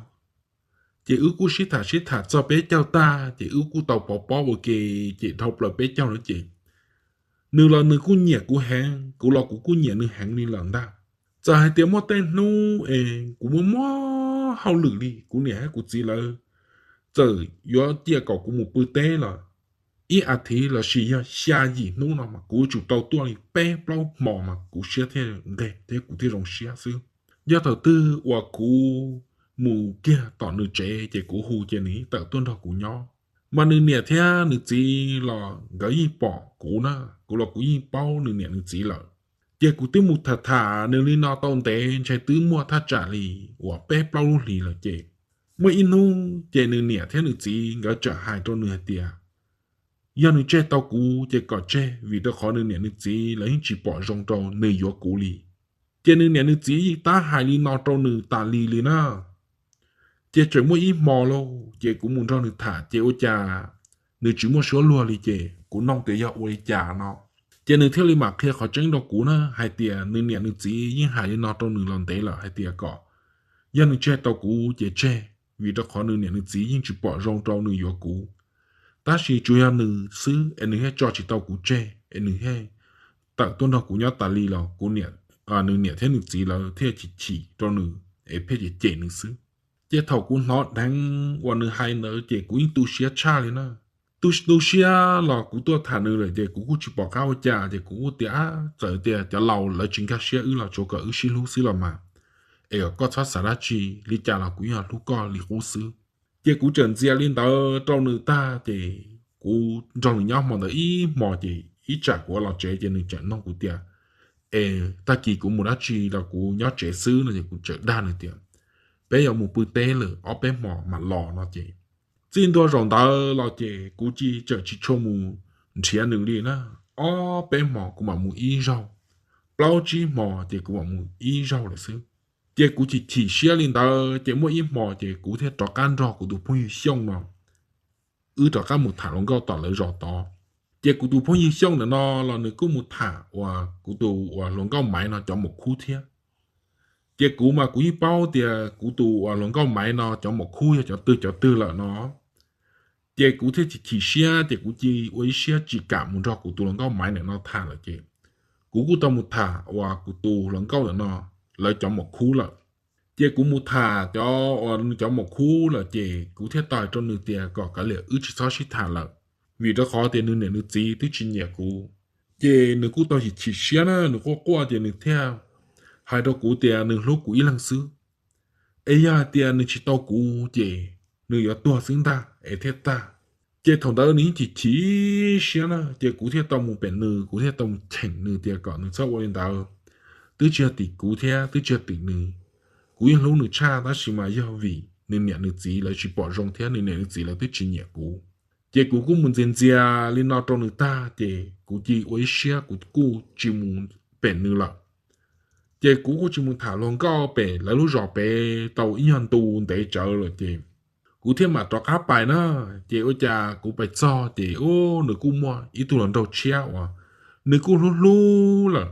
Ces wb kuj sib tham sib tham txog peb caug tag ces wb kuj tau pov pob ua ke, ces dhau plaws peb caug lawm ces nws los nws kuj nyiam kuv heev, kuv los kuv kuj nyiam nws heev li lawm ntag. Txawm hais tias muaj tej hnub es kuv muaj muaj hauj lwm li, kuv niam thiab kuv txiv lawv txawm yuav cia kom kuv mus pw teb los ib as thiv lossis yog xya yim hnub no mas kuv yuav tsum tau tuaj li peb plaub hmo mas kuv siab thiaj nqig thiab kuv thiaj zoo siab xwb. Yog thaum twg uas kuv mus kiag tom nws tsev ces kuv hu ces nws yeej tawm tuaj nrog kuv nyob. Mas nws niam thiab nws txiv los nkawd yeej pom kuv na, kuv los kuv yeej paub nws niam nws txiv lawm. Ces kuv twb mus tham tham nws li no tau ntev ntshe twb muaj thaj tsam li uas peb plaub lub hlis lawm ces muaj ib hnub ces nws niam thiab nws txiv nkawd txawm hais rau nws hais tias yog nws tseg tau kuv ces kom tseg, vim rau qhov nws niam nws txiv lawv yeej tsis pom zoo rau nws yuav kuv li. Ces nws niam nws txiv yeej tab hais li no rau nws tas li li na. Ces tseem muaj ib hmo lauj, ces kuv mus nrog nws tham ces ua cas nws tsis muaj suab luag li ces kuv nug tias yog ua li cas no. Ces nws thiaj li mam qhia qhov tseeb rau kuv na hais tias nws niam nws txiv yeej hais li no rau nws los ntev lawm hais tias kom yog nws tseg tau kuv ces tseg, vim rau qhov nws niam nws txiv yeej tsis pom zoo rau nws yuav kuv. Tab sis tsuas yog nws xwb es nws thiaj tso tsis tau kuv tseg es nws thiaj tawm tuaj nrog kuv nyob tas li los kuv niam, nws niam thiab nws txiv lawv thiaj chim chim rau nws es pheej cem cem nws xwb. Ces thaum kuv hnov dheev uas nws hais ntawd ces kuv yeej tu siab tshaj li na. Tu tu siab los kuv tuaj tham nws lawm ces kuv kuj tsis pom qab ua cas ces kuv kuj tias, Txawm tias cov laus lawv tsis nkag siab wb los tsuav kom wb sib hlub xwb los mas, es kom koj txhob xav dab tsi, li cas los kuv yeej hlub koj li qub xwb. Ces kuv txawm ntxias li ntawd rau nws tag ces kuv nrog nws nyob hmo ntawd ib hmo ces ib tsam kuv los tsev ces nws txawm nug kuv tias, Es tag kis kuv mus dab tsi los kuv nyob tsev xwb no ces kuv txawm dag nws tias, Peb yuav mus pw teb lawm, ob peb hmo mam los no ces txij ntua zaum ntawd los ces kuv cia txawm tsis tshua mus nrhiav nws li na. Ob peb hmo kuv mam mus ib zaug, plaub tsib hmo ces kuv mam mus ib zaug lawm xwb. Ces kuv chim chim siab li ntawd ces muaj ib hmo ces kuv thiaj rov qab nrog kuv tus phooj ywg Xyooj no wb rov qab mus tham hluas nkauj tom lawv zos tod. Ces kuv tus phooj ywg Xyooj ntawm no los nws kuj mus tham uas kuv tus uas hluas nkauj Maiv no cov maum khub thiab. Ces kuv mas kuv yeej paub tias kuv tus uas hluas nkauj Maiv no cov maum khub yog cov twg cov twg lawm no. Ces kuv thiaj chim chim siab ces kuv cia ua ib siab tsis kam mus nrog kuv tus hluas nkauj Maiv ntawm no tham lawm ces kuv kuj tau mus tham uas kuv tus hluas nkauj ntawm no lawv cov maum khub lawm. Ces kuv mus tham cov uas nws cov maum khub lawm ces kuv thiaj tau hais rau nws tias kom kav liam wb tsis txhob sib tham lawm, vim rau qhov tias nws niam nws txiv twb tsis nyiam kuv. Ces nws kuj tau chim chim siab na, nws quaj quaj ces nws thiaj hais rau kuv tias nws hlub kuv ib leeg xwb, es yog hais tias nws tsis tau kuv ces nws yuav tuag xwb ntag es thiaj tag. Ces thaum ntawd nws yeej chim chim siab na, ces kuv thiaj tau mus pem nws, kuv thiaj tau mus cheem nws tias kom nws txhob ua li ntawd. Twb tsis yog tim kuv thiab twb tsis yog tim nws, kuv yeej hlub nws tshaj, tab sis mas yog vim nws niam nws txiv lawv tsis pom zoo thiab nws niam nws txiv lawv twb tsis nyiam kuv. Ces kuv kuj mus ntxias ntxias li no rau nws tag ces kuv cia ua ib siab kuv kuj tsis mus pem nws lawm. Ces kuv kuj tsis mus tham hluas nkauj pem lawv lub zos pem tau ib nyuag ntu ntev tsawv lawm ces kuv thiaj mam rov qab pais na. Ces ua cas kuv pais txog ces ub, nws kuj muaj ib tug hluas nraug tshiab uas nws kuj hlub hlub lawm.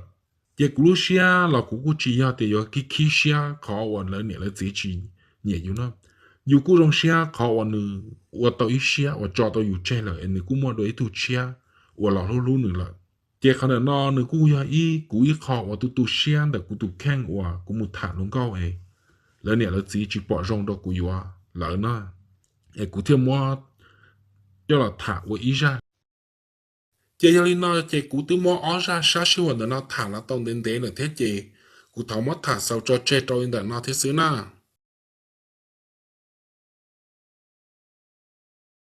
Ces kuv lub siab los kuv kuj tsis yog tias yuav khib khib siab qhov uas lawv niam lawv txiv tsis nyiam yus na. Yus kuj zoo siab qhov uas nws ua tau ib siab uas tso tau yus tseg lawm es nws kuj muaj dua ib tug tshiab uas los hlub hlub nws lawm. Ces qhov ntawm no nws kuj yog ib, kuv ib qho uas tu tu siab ntawm kuv tus kheej uas kuv mus tham hluas nkauj es lawv niam lawv txiv tsis pom zoo rau kuv yuav lawv na, es kuv thiaj muab coj los tham ua ib zaj. Ces yog li no ces kuv twb muab ob zaj sab sij huam ntawm no tham los tau ntev ntev lawm thiab ces kuv thov muab tham xaus tso tseg rau li ntawm no thiab xwb na.